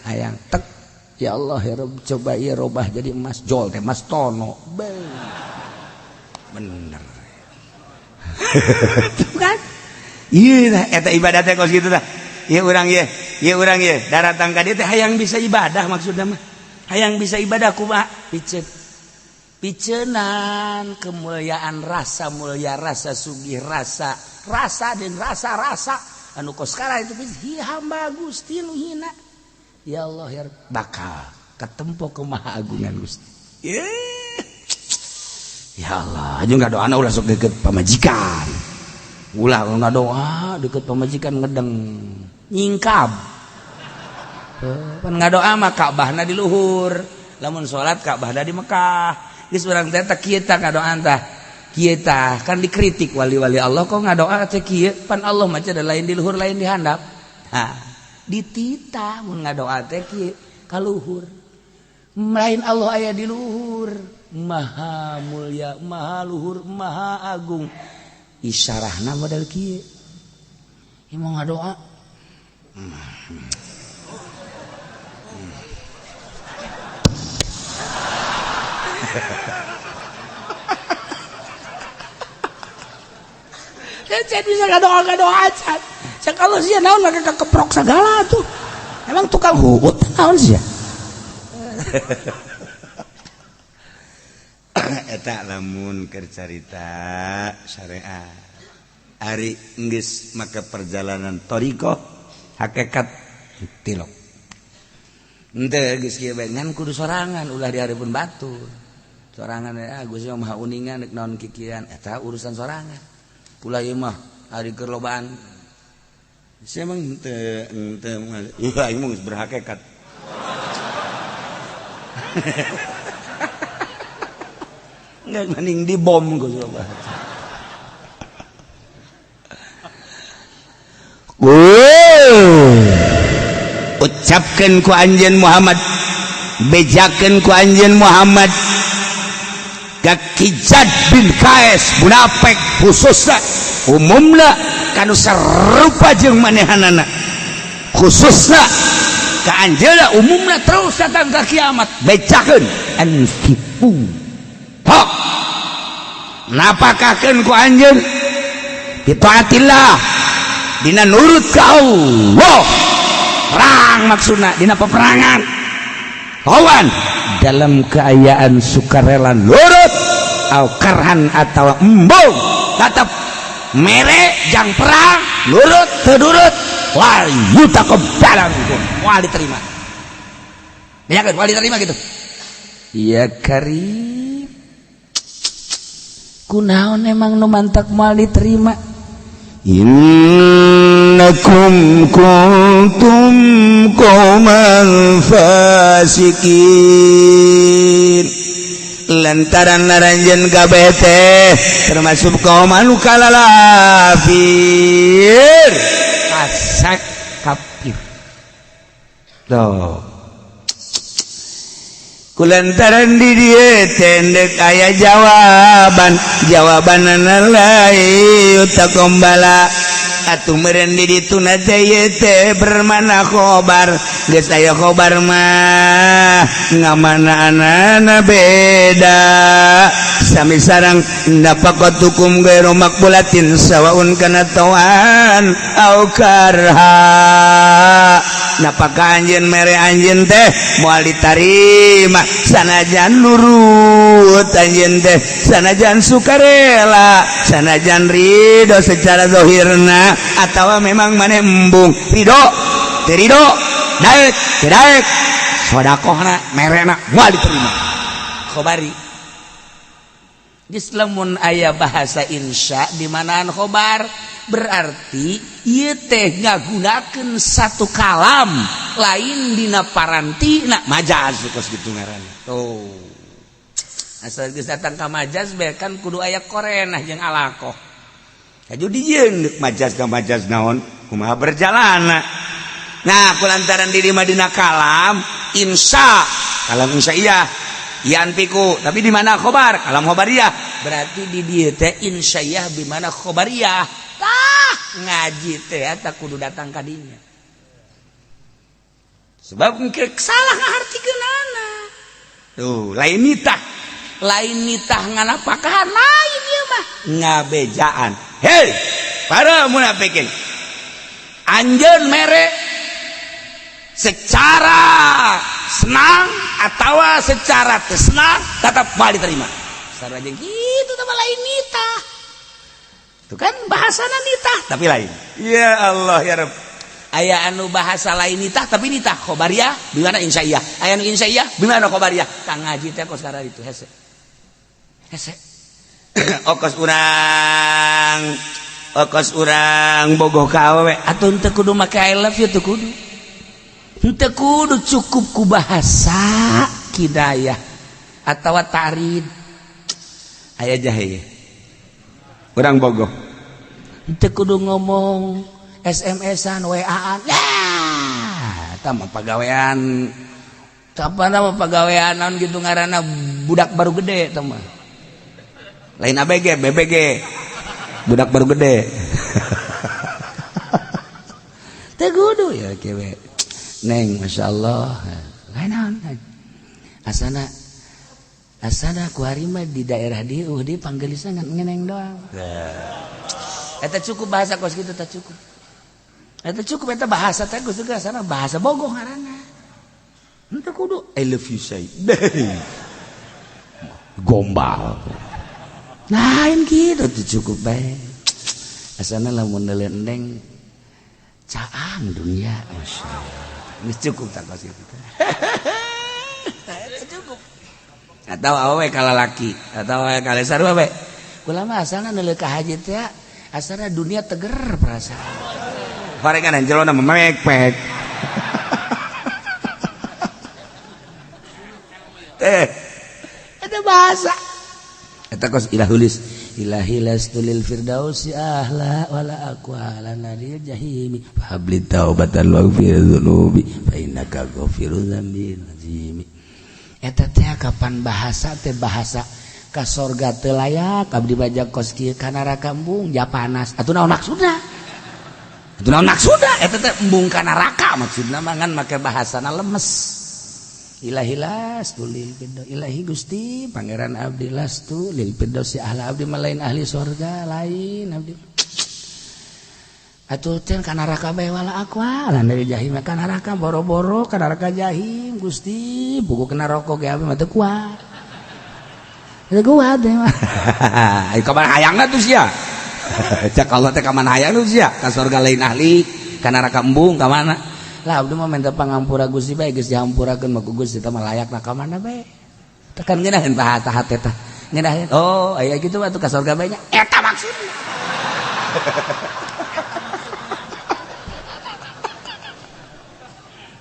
hayang tek. Ya Allah, ya Rabb, coba ieu robah jadi emas, jol teh emas tono. Bener tuh kan? Iya, eta ibadah teh kos kitu tah. Ieu urang ieu, ieu urang ieu daratang ka dieu teh hayang bisa ibadah, maksudna mah hayang bisa ibadah. Kumaha? Piceun, piceunan kemuliaan, rasa mulia, rasa sugih, rasa rasa dan rasa rasa anu kos sekarang itu. Hi hamba Gusti nu hina, ya Allah ya, bakal ketempo kemahagungan Gusti. Ya Allah, aja nggak doa ulah sok deket pamajikan. Ulah ngadoa deket pamajikan, ngedeng, nyingkab. Pan ngadoa mah Ka'bahna di luhur, lamun salat Ka'bahna di Mekah. Geus urang teh teh kieu tah ngadoa tah kieu tah. Kan dikritik wali-wali Allah, kok ngadoa teh kieu, pan Allah mah cenah lain di luhur lain di handap. Ha, dititah mun ngadoa teh kieu ka luhur, lain Allah aya di luhur, maha mulia, maha luhur, maha agung. Isyarahna model kieu. Ieu mau ngadoa. Saya bisa ngadoa ngadoa acan. Cek Allah, sih naon make keprok segala tuh? Emang tukang huut naon sih ya? Eta lamun keur carita syariat. Ari geus make perjalanan thoriqoh, hakikat tilok. Henteu, geus kieu bae, ngan kudu sorangan, ulah di hareupeun batur. Sorangan ya, Gusti mah maha uningan, rek naon kikian eta urusan sorangan. Ulah ieu mah ari keur lobaan. Sia emang henteu henteu ieu aing mah geus berhakikat. Nggak mending dibom ku coba. Ucapkeun ku anjeun Muhammad, bejakeun ku anjeun Muhammad ka Ki Jad bin Kaes munafik khususna, umumna kanu sarupa jeung manehanana, khususna ka anjeunna, umumna terus datang ka kiamat. Bejakeun anfiqu, hok napakakeun ku anjeun bi taatillah, dina nurut ka Allah. Perang maksudna, dina peperangan lawan dalam keayaan sukarela nurut au karhan atau embung, tetap mere jang perang, nurut teu nurut la yutaqabbal minkum, moal diterima ya kan, moal diterima gitu ya. Karim, kunaon emang nu mantak moal diterima? Innakum kuntum qauman fasikin, lantaran aranjeun kabeh teh termasuk kaum anu kalalafir, fasik, kafir. Tuh, kulantaran di dieu teh endek aya jawaban, jawabanana la yutaqabbala. Atuh meureun di dituna teh ieu teh bermana khobar. Geus aya khobar mah ngamana-anana beda. Sami sarang nafaqatukum ghairu maqbulatin sawaun kana tawan au karha, napakah anjeun mere anjeun teh moal ditarima, sanajan nurut anjeun teh, sanajan sukarela, sanajan ridho secara zahirna, atawa memang maneh embung, ridho teu ridho, daek teu daek, sodakohna merena moal diterima. Khobari. Geus, lamun aya bahasa insya di manaan khobar, berarti ieu teh ngagunakeun satu kalam lain dina parantina majaz, kos kitu ngaranna. Tuh, asal geus datang ka majaz bae kan kudu aya korenah jeung alaqoh. Kaju dijieun majaz ka majaz naon, kumaha berjalan. Nah, kulantaran diri madina kalam insya, kalam insya'iyah yanfiqu, tapi di mana khobar, kalam khobariyah, berarti di dieu teh insya'iyah di mana khobariyah. Tah, ngaji teh eta kudu datang ka dinya, sebab mungkin salah ngahartikeunana. Tuh, lain nitah. Lain nitah nganapakahan, lain ieu mah ngabejaan. Hei para munafikin, anjeun mere secara senang atau secara teu senang tetap moal diterima. Sarua jeung kitu teh, lain nitah. Itu kan bahasana nitah tapi lain. Ya Allah ya Rabb. Aya anu bahasa lain nitah tapi nitah khobariyah bimana insya'iyah, aya anu insya'iyah bimana khobariyah. Kang, ngaji teh kos sekarang itu hese hese. Okos urang bogoh ka awewe. Atuh henteu kudu make "I love you", teu kudu, henteu kudu, cukup ku bahasa kinayah atau tarid. Aya jahe urang bogoh. Henteu kudu ngomong SMS-an, WA-an ya, eta mah pagawean. Apa nama pagawean naon gitu ngaranna, budak baru gede eta mah. Lain ABG, BBG, budak baru gede. Teu kudu ya kewe. Neng, Masya Allah, lain naon asana asana ku hari mah di daerah dieu di panggelisan ngan ngeneng doang. Eta cukup, bahasa kos kitu teh cukup. Eta cukup, eta bahasa teh geus sana bahasa bogoh ngaranna. Henteu kudu "I love you say" Gombal. Lain gitu tuh, cukup bae. Asana lamun neuleun neng caang dunia, Masya Allah. Geus cukup tak kos kitu. Eta cukup. Atau awewe ka lalaki atau awewe ka sarua we. Kula mah asalna neuleuh ka haji teh asalna dunia teger perasaan. Horengan jelona memek-pek teh. Eta bahasa. Eta Eta kos ilahulis ilahi lastu lil firdausi ahla wala aqwa ala naril jahimi fahabli taubatan waghfir dzunubi fa innaka ghafiruz dzambil azim. Eta teh kapan bahasa teh bahasa ka sorga teu layak abdi baja kos kieu ka neraka embung ja panas. Atuh naon maksudna? Atuh naon maksudna? Eta teh embung ka neraka maksudna mah ngan make bahasana lemes. Ilahi lastu lil firdaus ilahi Gusti Pangeran abdi lastu lil firdausi ahla abdi mah lain ahli sorga lain abdi. Atuh teh ka neraka bae wala aqwa lan dari jahim ka neraka boro-boro ka neraka jahim Gusti buku kena rokok ge abdi mah teu kuat. Teu kuat teh mah. Ai ka mana hayangna tuh sia. Cak Allah teh ka mana hayang tuh sia ka sorga lain ahli ka neraka embung ka mana. Lah abdi mah minta pangampura Gusti bae geus dihampurakeun mah ku Gusti teh mah layakna ka mana bae. Tekan ngeunaheun bahasa hate teh. Ngeunaheun oh aya kitu mah atuh ka sorga bae nya eta maksudna.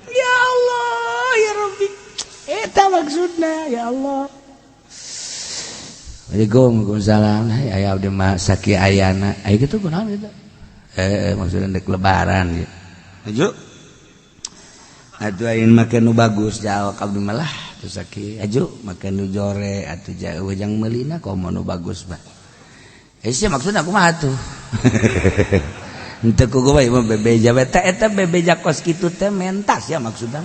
Ya Allah ya Rabbi. Eta maksudna ya Allah. Waalaikumsalam. Aya abdi mah saki ayana. Aya kitu kunaon kitu? Maksudna dek lebaran ieu. Aju. Atuh ayeuna make nu bagus jawab abdi mah lah teu saki. Aju make nu jore atuh jauh jang meulina komo nu bagus mah. Sia maksudna kumaha tuh? Henteu ku bae mah bebeja we teh eta bebeja kos kitu teh mentas ya maksudna.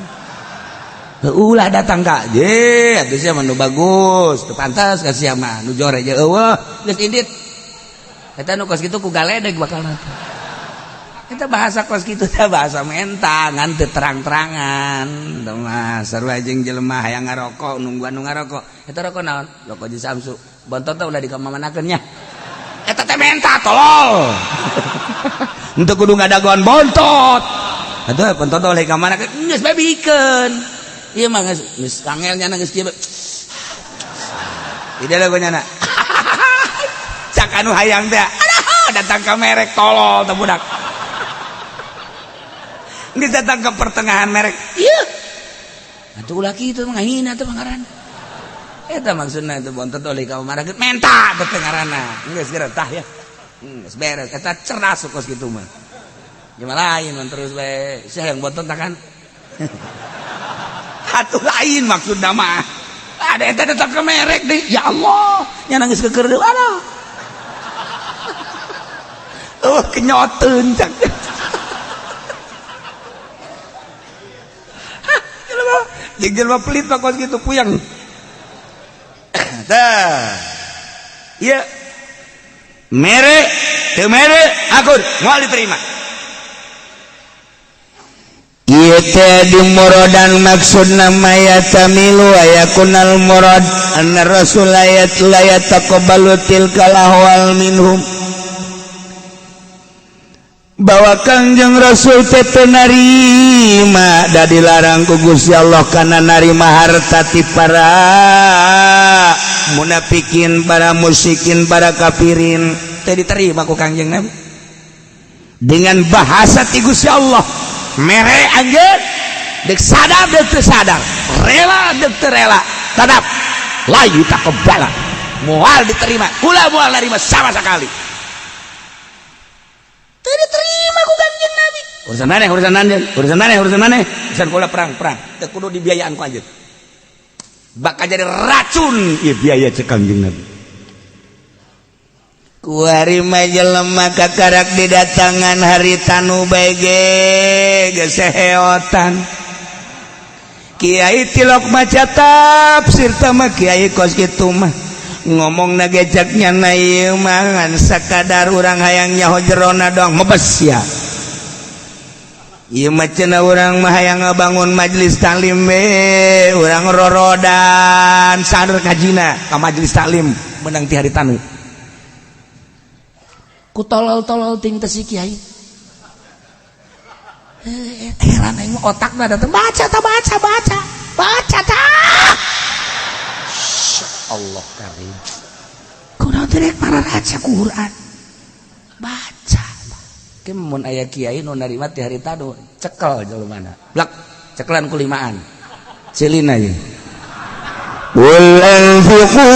Ulah datang ka je atuh sia mah nu bagus teu pantas ka sia mah nu jore je eueuh geus indit. Eta nu kos kitu ku galedeg bakalna. Eta bahasa kos kitu teh bahasa menta ngan teu terang-terangan teu mah sarua jeung jelema hayang ngarokok nungguan nu ngarokok. Eta rokok naon? Rokok jeung Samsu. Bontot teh ulah dikamamanakeun nya. Eta teh menta tolol. Henteu kudu ngadagoan bontot. Atuh bontot ulah dikamamanakeun geus bae bikeun. Ieu mah geus geus kangel nya geus kieu. Ide lagu nyana. Cak anu hayang teh. Aduh, datang ka merek tolol teh budak. Geus datang ke pertengahan merek. Ieu. Atuh ulah kitu mah ngahina teh pangaran. Eta maksudna itu bontot oleh ka marakeun menta teh ngaranna. Geus geura tah ya. Geus beres eta cerdas kos kitu mah. Gimana lain mun terus bae sia yang bontot kan. Atuh lain maksudna mah. Ada eta datang ke merek deui. Ya Allah, nya nangis keker deui. Aduh. Oh, kenyoteun cak. Jeung jelema pelit mah kos kitu puyeng. Tah. Ieu mere teu mere akur moal diterima. Ieu teh di muradan maksudna mayatamilu ayakunal murad anna rasul la yataqabbalu tilkal ahwal minhum. Bahwa Kangjeng Rasul teh teu narima da dilarang ku Gusti Allah kana narima harta ti para munafikin, para musyrikin, para kafirin teh diterima ku Kangjeng Nabi dengan bahasa ti Gusti Allah mere anjeun deuk sadar deuk teu sadar rela deuk teu rela tetap la yutaqabbala moal diterima kula moal narima sama sekali. Teu diterima ku Kangjeng Nabi. Urusan maneh, urusan anjeun, urusan maneh, urusan maneh. Urusan kula perang-perang. Teu kudu dibiayaan ku anjeun. Bakal jadi racun ieu biaya cek Kangjeng Nabi. Kuari mah jelema kakarak didatangan hari tanu bae ge geus seheotan. Kiai tilok maca tafsir teh mah kiai kos kitu mah. Ngomong na gecaknya na ieu mah ngan sakadar urang hayang nyaho jerona doang mebes ya. Ieu mah cenah urang mah hayang ngabangun majelis taklim we, urang rorodan sadar kajina ka majelis taklim menang ti hari tanu. Ku tolol-tolol ting teh si kiai. Heran aing mah otakna datang baca ta baca baca baca ta. Allah karim. Kunaon teh rek pararaca Quran. Baca. Ke mun aya kiai nu narima ti hari tanu cekel jelema. Blak cekelan ku limaan. Ceulina ieu. Wal anfiqu.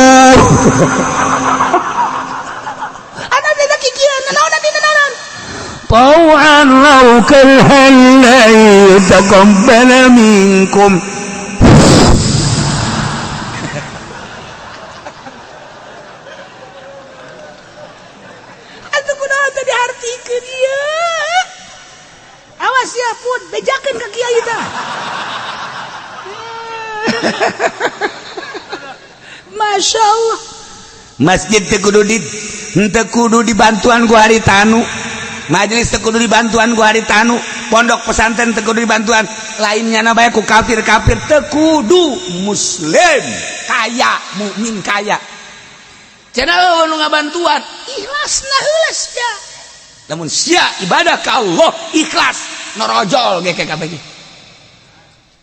طوعا أو كرها لن يتقبل منكم. Atuh kunaon teh dihartikeun ieu? Awas ya pun bejakeun ka kiai tah. Masya Allah. Masjid teu kudu di henteu kudu dibantuan ku hari tanu. Majelis teu kudu dibantuan ku hari tanu, pondok pesantren teu kudu dibantuan, lainnya na bae ku kafir-kafir teu kudu, muslim kaya, mukmin kaya. Cenah eueuh nu ngabantuan, ikhlasna heula sia. Lamun sia ibadah ka Allah ikhlas, norojol ge ke kabeh.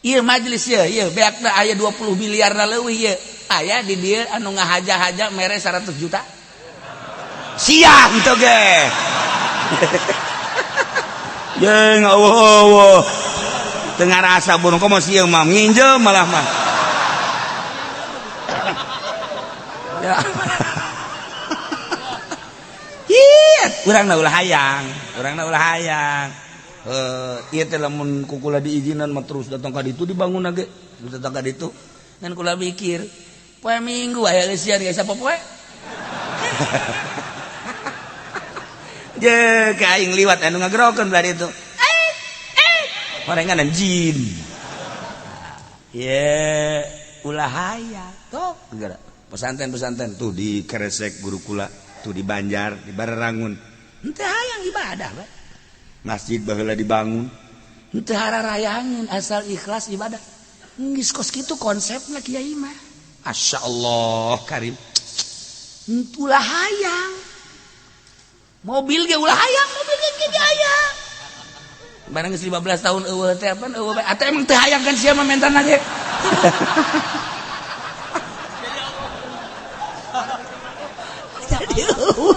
Ieu majelis ieu, ieu beakna aya 20 miliar leuwih ieu. Aya di dieu anu ngahaja-haja mere 100 juta. Sia henteu ge. Jeung eueuh teu ngarasa bunuh komo sia mah nginjem malah mah. Ya. Ih, urangna ulah hayang, urangna ulah hayang. Ieu teh lamun ku kula diizinan mah terus datang ka ditu dibangun ge, datang ka ditu. Ngan kula mikir, poe Minggu aya leusian ge sapopoe. Je, ka aing liwat anu ngagerokeun belah ditu. Orengan jin. Ye, ulah hayang. Tok geura. Pesantren-pesantren tuh di Kresek guru kula, tuh di Banjar, di Barerangun. Henteu hayang ibadah bae. Masjid baheula dibangun. Henteu hararayangin asal ikhlas ibadah. Geus kos kitu konsepna kiai mah. Masya Allah karim. Ulah hayang. Mobil ge ulah hayang, mobil ge ge hayang. Barang geus 15 tahun eueuh teh apaan eueuh bae. Atuh emang teu hayang kan sia mah mentana ge. Jadi eueuh.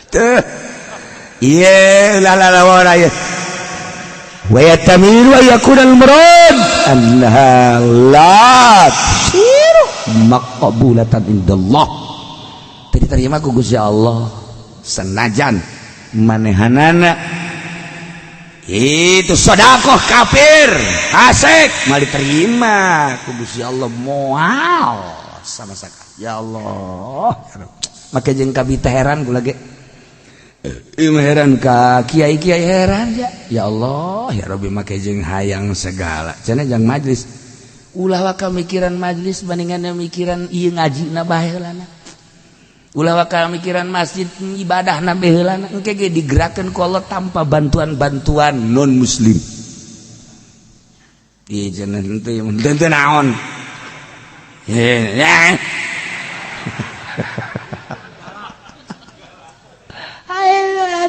Teu. Ieu ulah lalawara ieu. Wa yatamilu an yakuna al-murad annaha la tasiru maqbulatan indallah. Diterima ku Gusti Allah senajan manehanana itu sedekah kafir asik mal diterima ku Gusti Allah moal sama sekali. Ya Allah, make jeung kabita heran kula ge. Ieu heran ka kiai-kiai heran ya. Ya Allah, ya Rabbi make jeung hayang segala. Cenah jang majlis. Ulah waka mikiran majlis bandingan mikiran ieu ngajina bae heulana. Ulah waka mikiran masjid ibadah na bae heulana. Engke ge digerakkeun ku Allah tanpa bantuan-bantuan non muslim. Ieu cenah henteu henteu naon. Ya.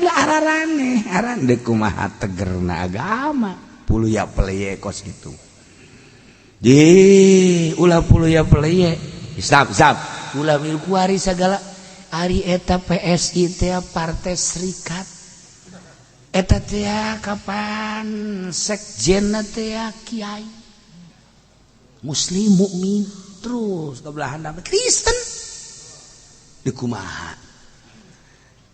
Ararane, aran deuk kumaha tegerna agama. Puluya peleye kos kitu. Di ulah puluya peleye. Islam, Islam. Ulah milu kuari sagala. Ari eta PSI teh Partai Serikat. Eta teh kapan sekjenna teh kiai. Muslim mukmin terus ke belahan Kristen. Deuk kumaha?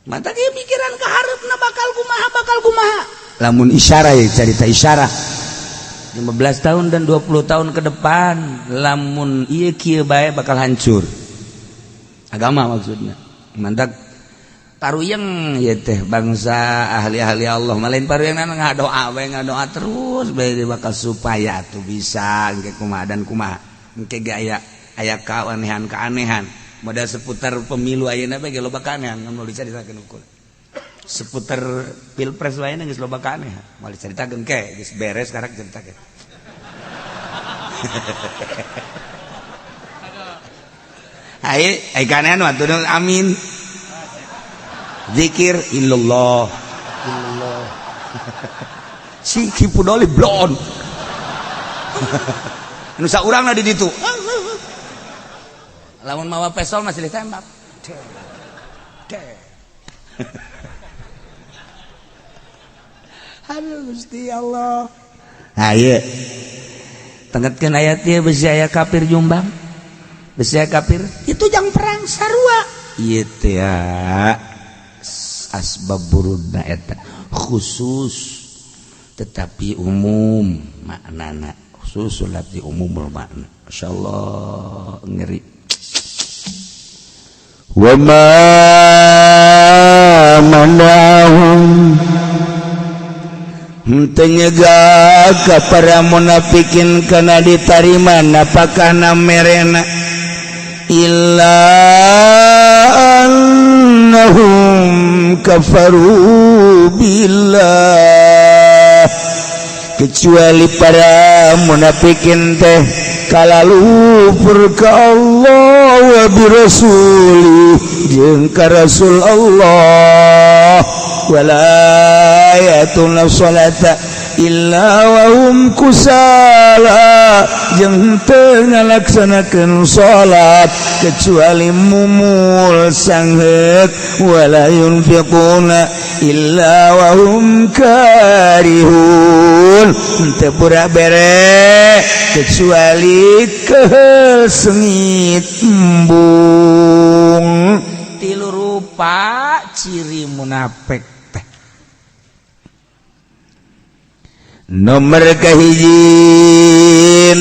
Mata ge mikiran ka hareupna bakal kumaha bakal kumaha. Lamun isyarah ya carita isyarah 15 tahun dan 20 tahun ke depan lamun ieu kieu bae bakal hancur. Agama maksudnya. Mantak paruyeng ieu teh bangsa ahli-ahli Allah malain paruyeng ngadoa bae ngadoa terus bae bakal supaya tuh bisa engke kumaha dan kumaha. Engke ge aya aya keanehan-keanehan. Modal seputar pemilu ayeuna bae ge loba kaenehan mun dicaritakeun ukur. Seputar pilpres lainnya geus loba kaenehan. Moal dicaritakeun ke geus beres karak caritakeun. Ai ai kaenehan mah tuh amin. Zikir illallah illallah. Si Kipudoli blon. Anu saurangna di ditu. Lamun mawa pesol masih ditembak. Aduh Gusti Allah. Ha ieu. Tenggetkeun ayat ieu besi aya kafir Jombang. Besi aya kafir itu jang perang sarua. Ieu teh ya. Asbab burudna eta khusus tetapi umum maknana, khusus lafzi umumul makna. Masyaallah ngeri. Wa ma manahum nyegah ka para munafikin kana ditarima napakah merena illa annahum kafaru billah, kecuali para munafikin teh kalalupur ka Allah wa bi rasuli jeung ka rasul Allah, wala yatuna sholata illa wa hum kusala jeung teu ngalaksanakeun salat kecuali mumul sangheut, wala yunfiquna illa wa hum karihun teu pura bere kecuali keheul sengit embung. Tilu rupa ciri munafik teh. Nomor kahiji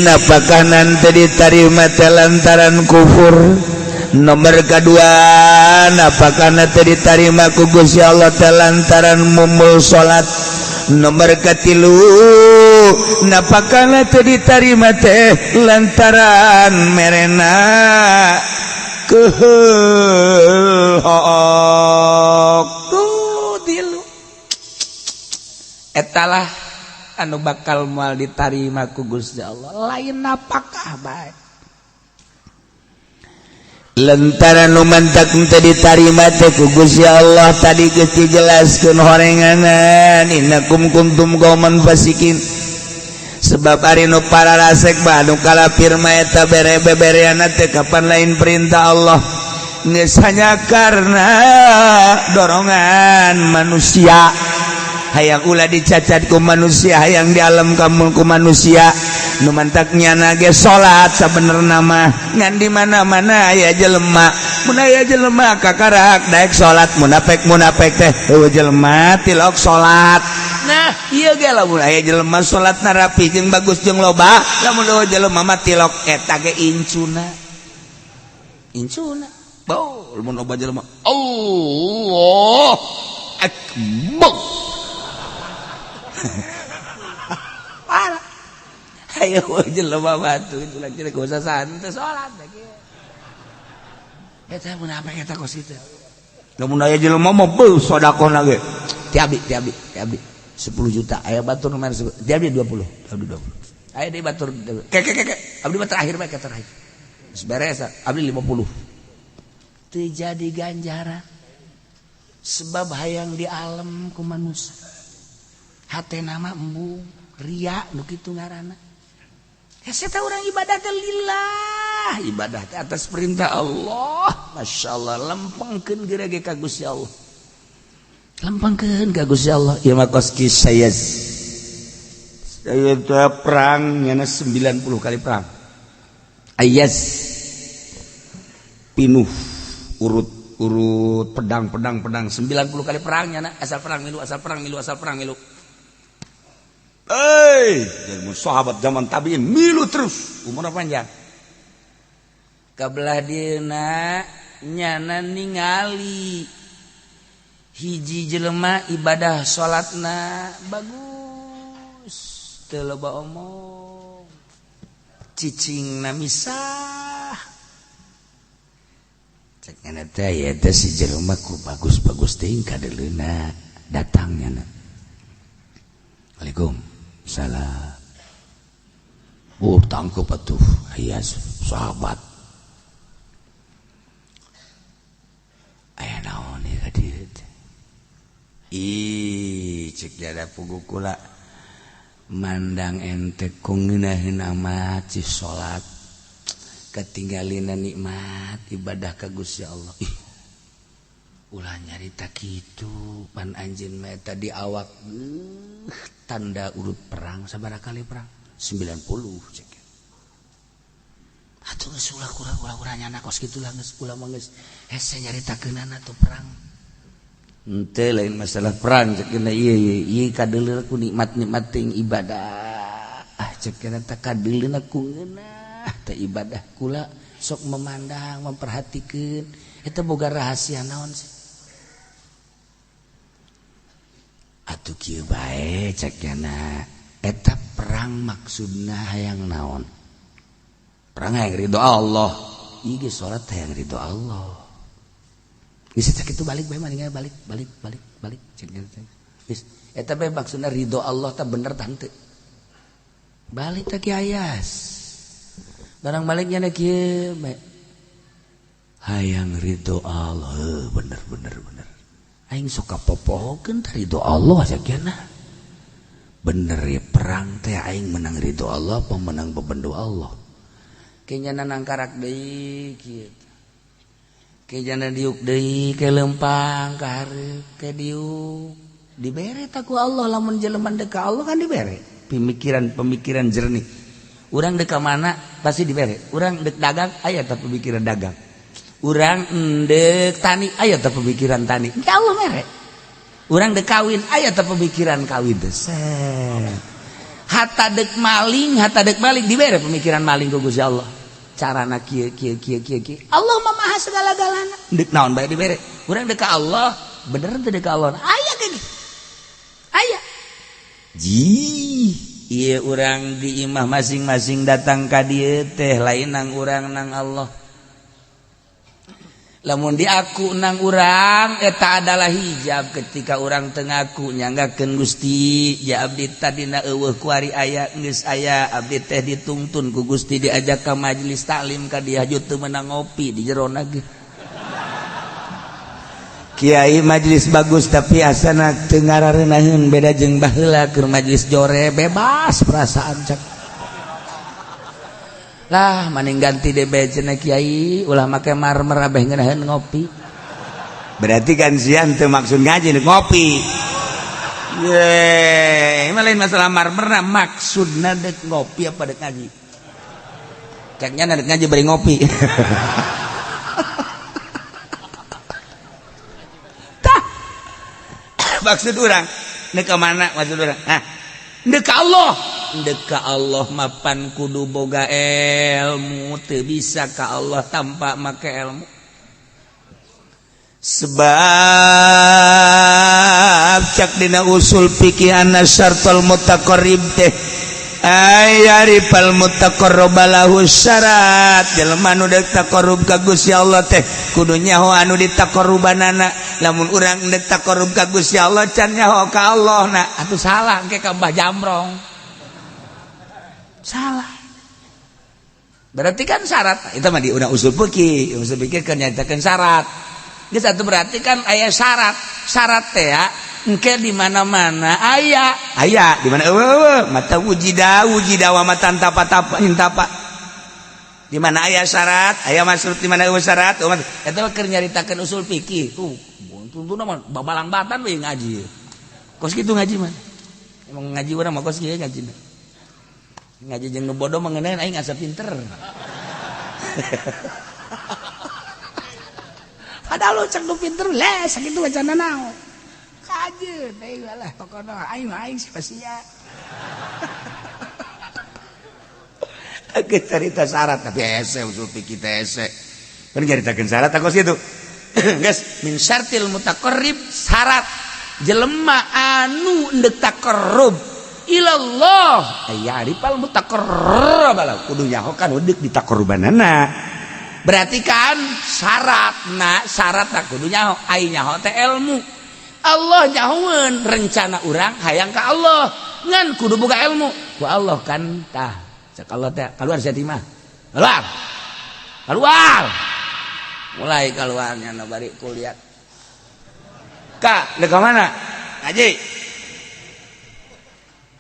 apakah nanti ditarima teh lantaran kufur. Nomor kedua apakah nanti ditarima ku Gusti Allah teh lantaran mumul salat. Nomor katilu napakah nanti ditarima teh lantaran merena keheul hook. Tuh tilu etalah anu bakal moal ditarima ku Gusti Allah, lain napakah bae. Lantaran nu mantak teu ditarima teh ku Gusti Allah tadi geus dijelaskeun horenganan innakum kuntum qauman fasikin. Sebab ari nu para rasek mah nu kalapir mah eta bere bebereana teh kapan lain perintah Allah, geus hanya karena dorongan manusia. Hayang ulah dicacat ku manusia, hayang di alam kamu ku manusia. Nu mantak nyana ge salat sabenerna mah ngan di mana-mana aya jelema, mun aya jelema kakarak daek salat, munafik-munafik teh eueuh jelema tilok salat. Nah ieu ge lamun aya jelema salatna rapi jeung bagus jeung loba, lamun eueuh jelema mah tilok eta ge incuna. Incuna. Bau lamun loba jelema Allah akbar. Parah. Ayo jelema batu jelema gak usah santai salat lagi. Eta munafik eta kos kitu. Lamun aya jelema mah beuh sedekahna ge. Ti abdi, ti abdi, ti abdi. 10 juta aya batur nomor ti abdi 20, abdi 20. Aya deui batur ke ke ke abdi mah terakhir bae ke terakhir. Geus beres abdi 50. Teu jadi ganjaran. Sebab hayang di alam ku manusia. Hate nama embung ria nu kitu ngaranna. Hese teh urang ibadah teh lillah, ibadah teh atas perintah Allah. Masyaallah lempengkeun geura ge ka Gusti Allah. Lempengkeun ka Gusti Allah. Ieu mah kos kisah saya teh perang nyana 90 kali perang. Ayas pinuh urut urut pedang pedang pedang 90 kali perang nyana asal perang milu asal perang milu asal perang milu. Hei, jadi sahabat zaman tabiin milu terus umur panjang. Kabelah dieuna nyana ningali hiji jelema ibadah salatna bagus teu loba omong cicingna misah cek nyana teh ya teh si jelema ku bagus-bagus teuing kadeleuna datang nyana. Waalaikum salam. Oh tangkep atuh aya sahabat. Aya naon ieu ka dieu teh? Ih cek jada pugu kula mandang ente ku ngeunaheun amat si salat katinggalina nikmat ibadah ka Gusti Allah. Ih ulah nyarita kitu pan anjeun mah eta di awak tanda urut perang sabaraha kali perang 90 cek. Atuh geus ulah kurang-kurang nyana kos kitu lah geus ulah mah geus hese nyaritakeunana tuh perang. Henteu, lain masalah perang cek cenah, ieu ieu kadeuleu ku nikmat-nikmat ting ibadah. Ah, cek cenah teh kadeuleuna ku ngeunah teh ibadah. Kula sok memandang, memperhatikeun eta boga rahasia naon sih? Atuh kieu bae cek cenah, eta perang maksudna hayang naon? Perang hayang ridho Allah. Ieu ge salat hayang ridho Allah. Geus cek itu balik bae mah, balik balik balik balik cek teh. Geus eta bae maksudna ridho Allah teh bener tah henteu. Balik teh ki ayas. Barang baliknya na kieu bae. Hayang ridho Allah, bener bener bener. Aing sok kapopohokeun teh ridho Allah cek cenah. Bener ya perang teh aing menang ridho Allah apa menang bebendo Allah. Kayaknya nangkarak deui kieu. Kejana diuk deui ke lempang ka hareup ke diuk dibere ta ku Allah. Lamun jelema deuk ka Allah kan dibere pemikiran-pemikiran jernih. Urang deuk ka mana pasti dibere. Urang deuk dagang aya tah pemikiran dagang, urang deuk tani aya tah pemikiran tani, ka Allah mere. Urang deuk kawin aya tah pemikiran kawin teh. Hatta deuk maling, hatta deuk maling dibere pemikiran maling ku Gusti Allah. Carana kieu kieu kieu kieu kieu. Allah mah maha segala-galana. Deuk naon bae dibere. Urang deuk ka Allah, bener teu deuk ka Allah? Aya ge. Aya. Ji, ieu urang di imah masing-masing datang ka dieu teh lain nang urang nang Allah. Lamun diaku nang urang eta adalah hijab. Ketika urang teu ngaku, nyanggakeun Gusti ya abdi tadina eueuh, kuari aya, geus aya, abdi teh dituntun ku Gusti, diajak ka majelis taklim ka dieu teu meunang ngopi di jerona ge. Kiai majelis bagus tapi asana teu ngararenaheun, beda jeung baheula keur majelis jore bebas perasaan. Cak lah maning ganti DB cenah kiai, ulah make marmer, abeh ngeunaheun ngopi. Berarti kan sian teu maksud ngaji ngopi. Ye, lain masalah marmer, maksudna dek ngopi apa dek ngaji? Ceknya dek ngaji bari ngopi. Tah. Maksud urang dek ka mana maksud urang? Hah? Dek ka Allah. Dek ka Allah mapan kudu boga ilmu, teu bisa ka Allah tanpa make ilmu. Sebab cak dina usul fikih anna syartul mutaqarrib teh ayarifal mutaqarraba lahu syarat. Jelema nu deuk taqarrub ka Gusti Allah teh kudu nyaho anu ditaqarrubanana. Lamun urang deuk taqarrub ka Gusti Allah can nyaho ka Allah na atuh salah engke ka Mbah Jamrong. Salah. Berarti kan syarat itu mah di usul fikih, usul fikih kan nyatakeun syarat. Geus atuh berarti kan aya syarat. Syarat teh ya engke di mana-mana aya. Aya di mana eueuh mata wujida wujida wa matan tapa tapa intapa. Di mana aya syarat, aya maksud di mana eueuh syarat, eta mah keur nyaritakeun usul fikih. Tuh, tuntuna mah babalangbatan we ngaji. Kos kitu ngaji mah. Emang ngaji urang mah kos kieu ngajina. Ngaji jeung nu bodoh mah ngeunaan aing asa pinter. Padahal lu cek nu pinter leh sakitu wacana naon. Kajeun deui lah pokona aing aing si sia. Geus carita syarat tapi hese usul fikih teh hese. Kan nyaritakeun syarat kos kitu. Geus min syartil mutaqarrib, syarat jelema anu endek taqarrub ilallah aya arifal mutaqarrab kudu nyaho kan deuk ditaqarrubanana. Berarti kan syaratna syarat tak kudu nyaho, ai nyaho teh ilmu. Allah nyahoeun rencana urang hayang ka Allah ngan kudu boga ilmu ku Allah kan. Tah cek Allah teh keluar sia mah, keluar keluar, mulai keluarnya na bari kuliah ka deuk ka mana ngaji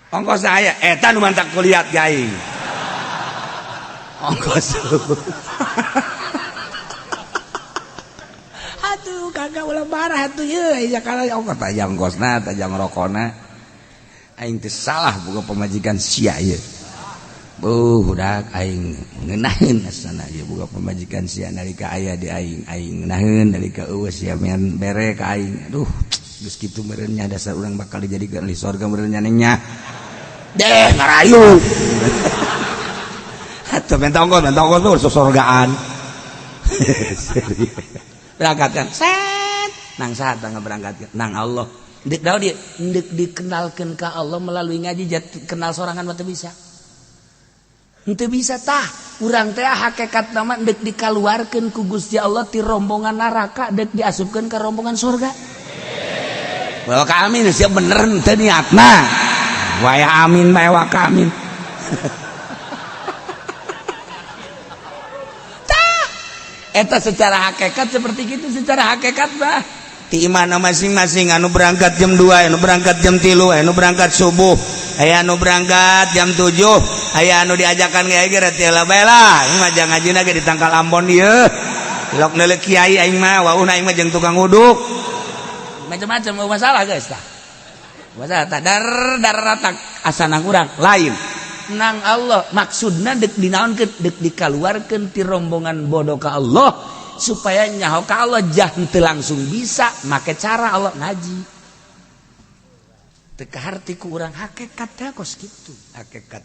ongkos aya eta nu mantak kuliah gaing ongkos. Aduh kagak ulah marah atuh ye ya kana ongkos tajang ongkosna tajang rokona aing teh salah boga pamajikan sia ieu. Buh budak aing ngeunaheun asana ieu boga pamajikan sia nalika aya di aing, aing ngeunaheun nalika eueuh sia men bere ka aing. Aduh Geus kitu meureun nya dasar urang bakal dijadikeun ahli sorga meureun nya nya. Deh ngarayu. Atuh minta ongkos tuh sorgaan. Berangkat kan. Set nang saha tangga berangkat nang Allah. Ndek daun dia ndek dikenalkeun ka Allah melalui ngaji jat kenal sorangan mah teu bisa. Henteu bisa tah. Urang teh hakikat nama ndek dikaluarkeun ku Gusti Allah ti rombongan neraka dek diasupkeun ka rombongan surga. Wa ka amin sia bener henteu niatna. Waya amin bae wa ka amin. Tah eta secara hakikat seperti gitu, secara hakikat mah ti imana masing-masing anu berangkat jam 2, anu berangkat jam 3, anu berangkat subuh, aya anu berangkat jam 7, aya anu diajakan kiai ge teh lah bae lah, aing mah jang ngajina ge di tangkal Ambon ieu. Lok neuleuh kiai aing mah, wauna aing mah jeung tukang uduk. Macam-macam masalah guys tah. Masalah tah dar dar ratak asa nang urang lain. Nang Allah maksudna deuk dinaonkeun deuk dikaluarkeun ti rombongan bodoh ka Allah supaya nyaho ka Allah jah teu langsung bisa make cara Allah ngaji. Teu kaharti ku urang hakikat teh kos kitu hakikat.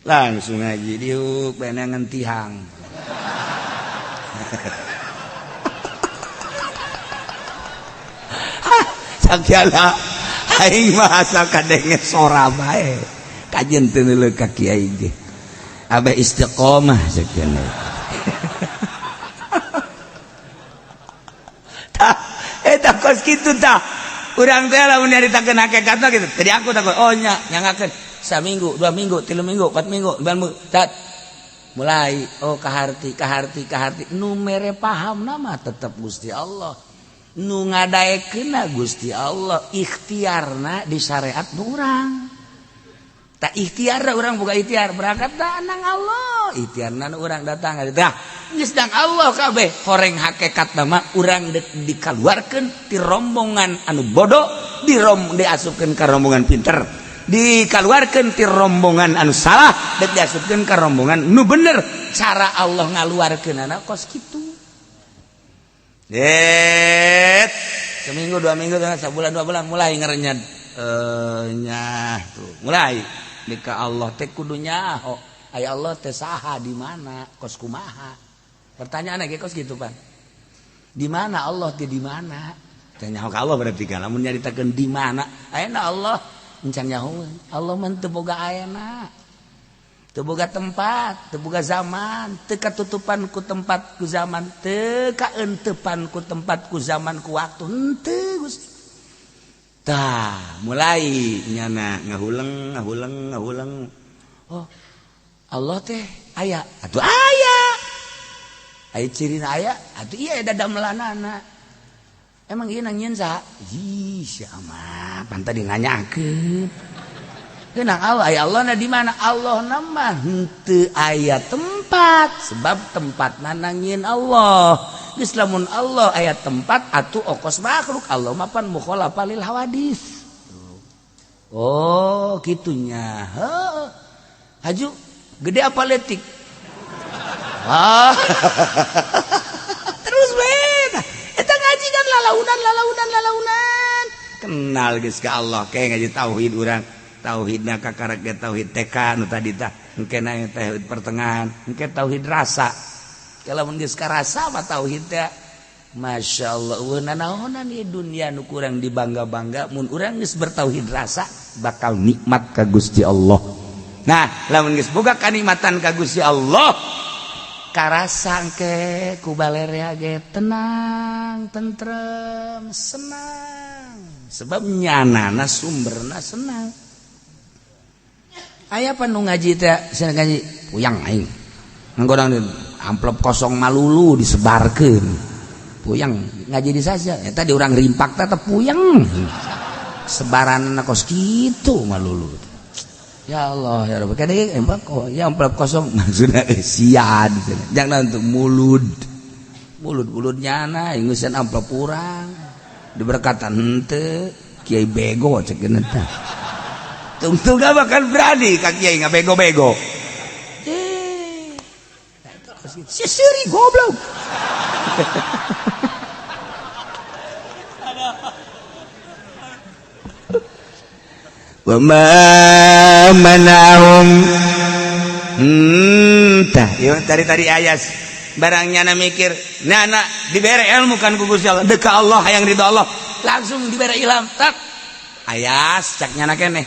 Langsung ngaji diuk benangan tihang. Sakiala aing mah asa kadenge sora bae. Kajen teu neuleuh ka kiai ge. Abeh istiqomah sakiana. Tah eta kos kitu tah. Urang teh lamun nyaritakeun hakikatna kitu. Tadi aku takut oh nya nyangakeun saminggu, 2 minggu, 3 minggu, 4 minggu, 9 minggu. Tat mulai oh kaharti kaharti kaharti nu mere pahamna mah tetep Gusti Allah. Nu ngadaekeunna Gusti Allah, ikhtiarna di syariat nu urang. Tak ikhtiar urang buka ikhtiar berangkat dah nang Allah, ikhtiarna nu urang datang tah geus nang Allah kabeh horeng hakikat mah urang deuk dikaluarkeun ti rombongan anu bodoh diasupkeun ka rombongan pinter, dikaluarkeun ti rombongan anu salah deuk diasupkeun ka rombongan nu bener. Cara Allah ngaluarkeunana kos kitu. Det seminggu 2 minggu sebulan 2 bulan mulai ngerenyet nyah tuh mulai dika Allah teh kudu nyaho aya Allah teh saha di mana kos kumaha pertanyaan ge kos gitu pan di mana Allah teh di mana teh nyaho ka Allah berarti kan lamun nyaritakeun di mana ayeuna Allah encan nyahoeun Allah mah teu boga ayeuna teu boga tempat teu boga zaman teu katutupan ku tempat ku zaman teu kaentepan ku tempat ku zaman ku waktu henteu Gusti. Tah mulai nyana ngahuleng ngahuleng ngahuleng oh Allah teh aya atuh aya aya cirina aya atuh ieu da damelanana emang ieu nangieun saha ih sia mah pan tadi nanyakeun Kenang Allah, ya Allah na di mana? Allah nama henteu aya tempat, sebab tempat nangieun Allah. Geus lamun Allah aya tempat atuh okos makhluk Allah mah pan mukhalafa lil hawadis. Oh, kitunya. Heuh. Haju gede apa leutik? Ah. Terus we. Eta ngaji kan lalaunan lalaunan lalaunan. Kenal geus ka Allah kayak ngaji tauhid urang. Tauhidna kakarek ge tauhid TK nu tadi tah engke na tauhid pertengahan engke tauhid rasa lamun geus karasa mah tauhid teh masyaallah eueuh nanaonan ieu dunya nu kurang dibangga-bangga mun urang geus bertauhid rasa bakal nikmat ka Gusti Allah. Nah lamun geus boga kanikmatan ka Gusti Allah karasa engke ku balerea ge tenang tentrem senang sebab nyanana sumberna senang. Aya pan nu ngaji teh cenah ngaji puyang aing. Nggodang amplop kosong malulu disebarkeun. Puyang ngaji di saja eta di urang rimpak teh puyang. Sebaranna kos kitu malulu. Ya Allah ya Rabb. Kade amplop ya amplop kosong maksudna eusian jangan untuk mulud. Mulud-mulud nyana ingusan amplop urang. Diberkatan henteu kiai bego cek geuna teh. Tungtung gak bakal berani ka kiai ngabego-bego. Si seuri goblok. Wa ma manahum. Tah ieu tadi ayas barangnya na mikir nana dibere ilmu kan ku Gusti Allah, deka Allah, hayang ridho Allah, langsung dibere ilham tak ayas cak nyana keneh,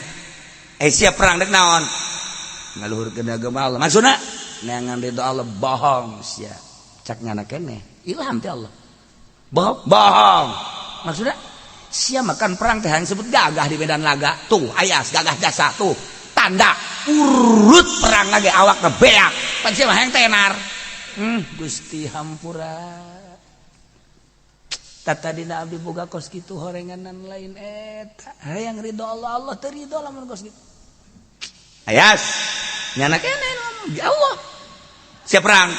eh, siap perang dek naon? Ngaluhurkeun agama Allah. Maksudna neangan ridho Allah. Bohong sia, cak nyana keneh. Ilham teh Allah, bohong bohong. Maksudna sia makan perang teh yang sebut gagah di medan laga. Tuh ayas gagah jasa, tuh tanda urut perang lagi awak beak pan sia mah hayang tenar. Gusti, hampura. Tata dina abdi boga kos kitu horenganan lain eta hayang ridho Allah. Allah teu ridho lamun kos kitu. Ayas nyana kene ya Allah siap perang,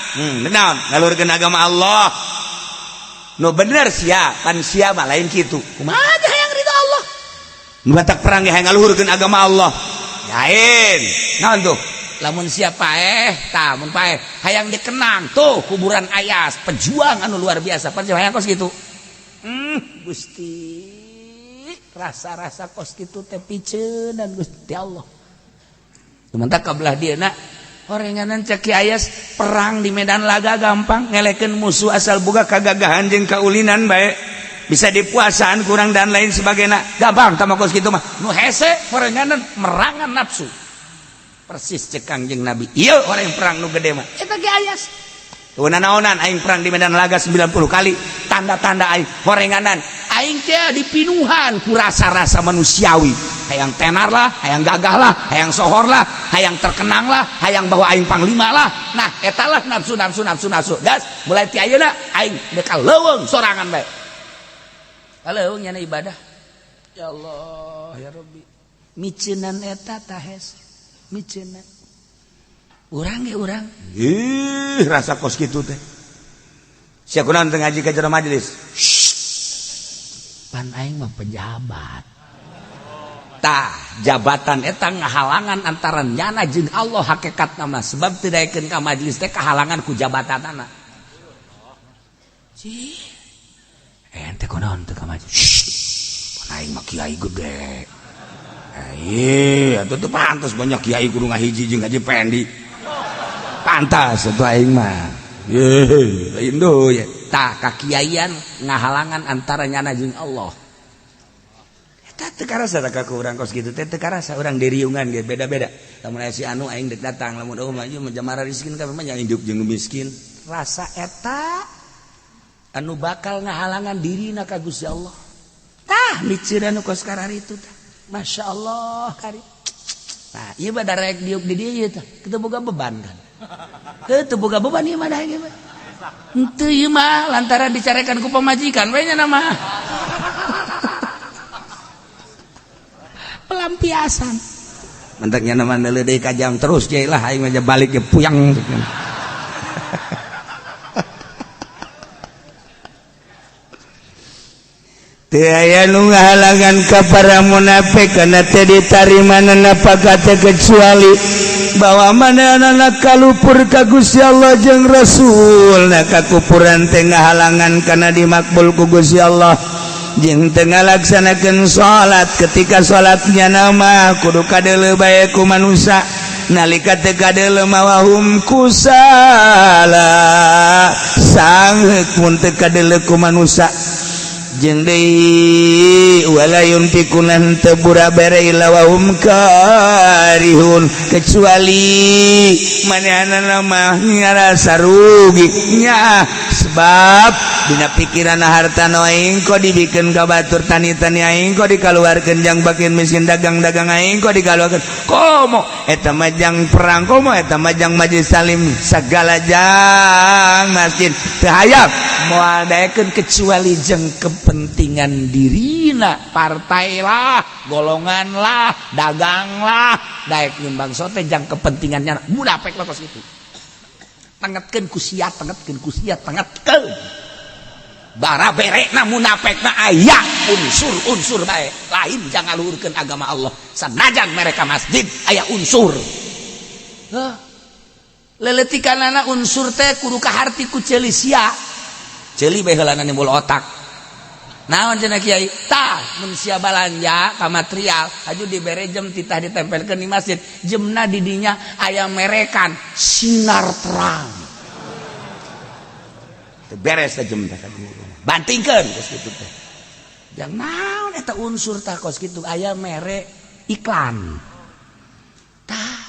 naon? Ngaluhurkeun agama Allah. Nu bener sia, pan sia mah lain kitu. Kumaha hayang ridho Allah? Nu batak perang ge hayang ngaluhurkeun agama Allah. Lain naon tuh? Lamun siapa paeh tah, mun paeh hayang dikenang, tuh kuburan ayas pejuang anu luar biasa, pan hayang kos gitu. Gusti, rasa-rasa kos kitu teh piceun dan Gusti Allah. Sementara kabelah dia nak horenganan cek ayas perang di medan laga gampang, ngelekeun musuh asal boga kagagahan jeung kaulinan bae bisa dipuasaan kurang dan lain sebagainya, gampang tama kos kitu mah. Nu hese horenganan merangan nafsu, persis cek Kangjeng Nabi, ieu orang perang nu gede mah eta ge ayas. Tuh naonan aing perang di medan laga 90 kali, tanda-tanda aing horenganan aing teh dipinuhan ku rasa-rasa manusiawi, hayang tenar lah, hayang gagah lah, hayang sohor lah, hayang terkenang lah, hayang bahwa aing panglima lah. Nah, eta lah nafsu, nafsu, nafsu, nafsu. Gas mulai ti ayeuna aing dek ka leuweung sorangan bae, ka leuweung nyana ibadah. Ya Allah, ya Rabbi, miceunan eta tahes miceunan urang ge urang. Ih, rasa kos kitu teh sia kunaon teu ngaji ka jero majelis? Pan aing mah pejabat. Tah jabatan eta ngahalangan antara nyana jeung Allah. Hakikat nama sebab teu daekeun ka majelis teh kahalangan ku jabatanana. Si ente kunaon teu ka majelis? Pan aing mah kiai gede. Eh, atuh teu pantas, banyak kiai kudu ngahiji jeung Haji Pendi. Pantas atuh aing mah. Ye, lain deui. Tah kakiaian ngahalangan antara nyana jeung Allah. Eta teu karasa ka ku urang kos kitu teh, teu karasa urang diriungan ge beda-beda. Lamun aya si anu aing dek datang, lamun eueuh mah ieu mah jamara miskin kabeh mah yang hidup jeung miskin. Rasa eta anu bakal ngahalangan dirina ka Gusti Allah. Tah miceunan nu kos kararitu tah. Masya Allah kari. Nah, ieu mah darek diuk di dieu tah. Kita boga beban kan. Teu boga beban ieu mah dah ieu mah. Henteu, ieu mah lantaran dicarekan ku pamajikan we nya nama. Pelampiasan. Mentaknya nama neuleuh deui ka jam terus kiai lah aing mah balik ge puyang. Teu aya nu ngahalangan ka para munafik kana teu ditarima napakah teh kecuali bahwa manehna kalupur ka Gusti Allah jeung Rasul. Nah, kakupuran teh ngahalangan kana dimakbul ku Gusti Allah, jeung teu ngalaksanakeun salat ketika salatnya nama kudu kadeuleu bae ku manusia, nalika teu kadeuleu mawahum kusala, sangheuk mun teu kadeuleu ku manusia. Jeung deui wala yunfikunan teu bere illa wahum karihun, kecuali manehna mah ngarasa rugi nya, sebab dina pikiran harta nu aing kok dibikeun ka batur, tani-tani aing kok dikaluarkeun jang bakin miskin, dagang-dagang aing kok dikaluarkeun, komo eta mah jang perang, komo eta mah jang majelis salim, sagala jang masjid teu hayang moal daekeun kecuali jeung kepentingan dirina, partai lah, golongan lah, dagang lah, daek nyumbang sote jang kepentingannya. Munafik lah kos itu. Tengetkeun ku sia, tengetkeun ku sia, tengetkeun bara berekna munafik na aya unsur-unsur bae lain jangan ngaluhurkeun agama Allah, sanajan mereka masjid aya unsur. Hah? Leletikanana unsur teh kudu kaharti ku ceuli sia, ceuli bae heulana nimbul otak. Naon cenah kiai? Tah, mun sia balanja ka material, aju dibere jam titah ditempelkeun di masjid. Jemna di dinya aya merekan sinar terang. Teu beres teh jem teh, bantingkeun geus kitu teh. Jang naon eta unsur tah kos kitu aya mere iklan. Tah.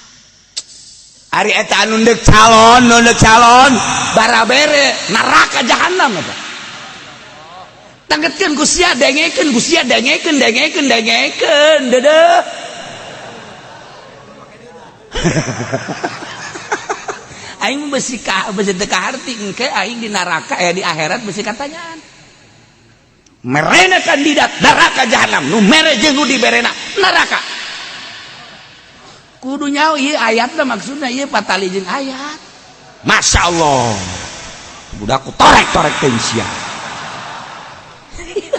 Ari eta anu ndek calon, nu ndek calon barabere neraka jahanam eta. Tanggetkeun ku sia, dengekeun ku sia, dengekeun, dengekeun, dengekeun, dedeh. Aing besi ka besi teu kaharti engke aing di neraka di akhirat besi katanyaan. Merena kandidat neraka jahanam, nu mere jeung nu diberena neraka. Kudu nyaho ieu ayatna maksudna ieu patali jeung ayat. Masya Allah. Budakku torek-torek teh sia.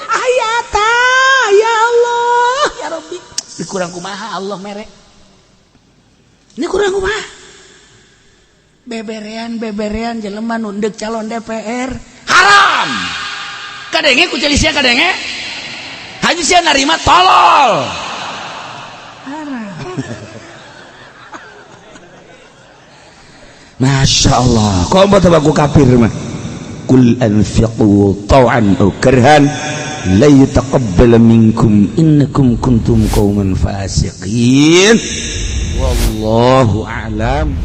Ayat ya Allah ya Rabbi, ini kurang kumaha Allah mere, ini kurang kumaha beberean beberean jelema nu ndek calon DPR haram kadenge ku sia kadenge haji sia narima tolol haram. Masya Allah, kok mau ku kafir mah. Kul anfiqu taw'an aw karhan la yataqabbal minkum innakum kuntum qauman fasiqin. Wallahu a'lam.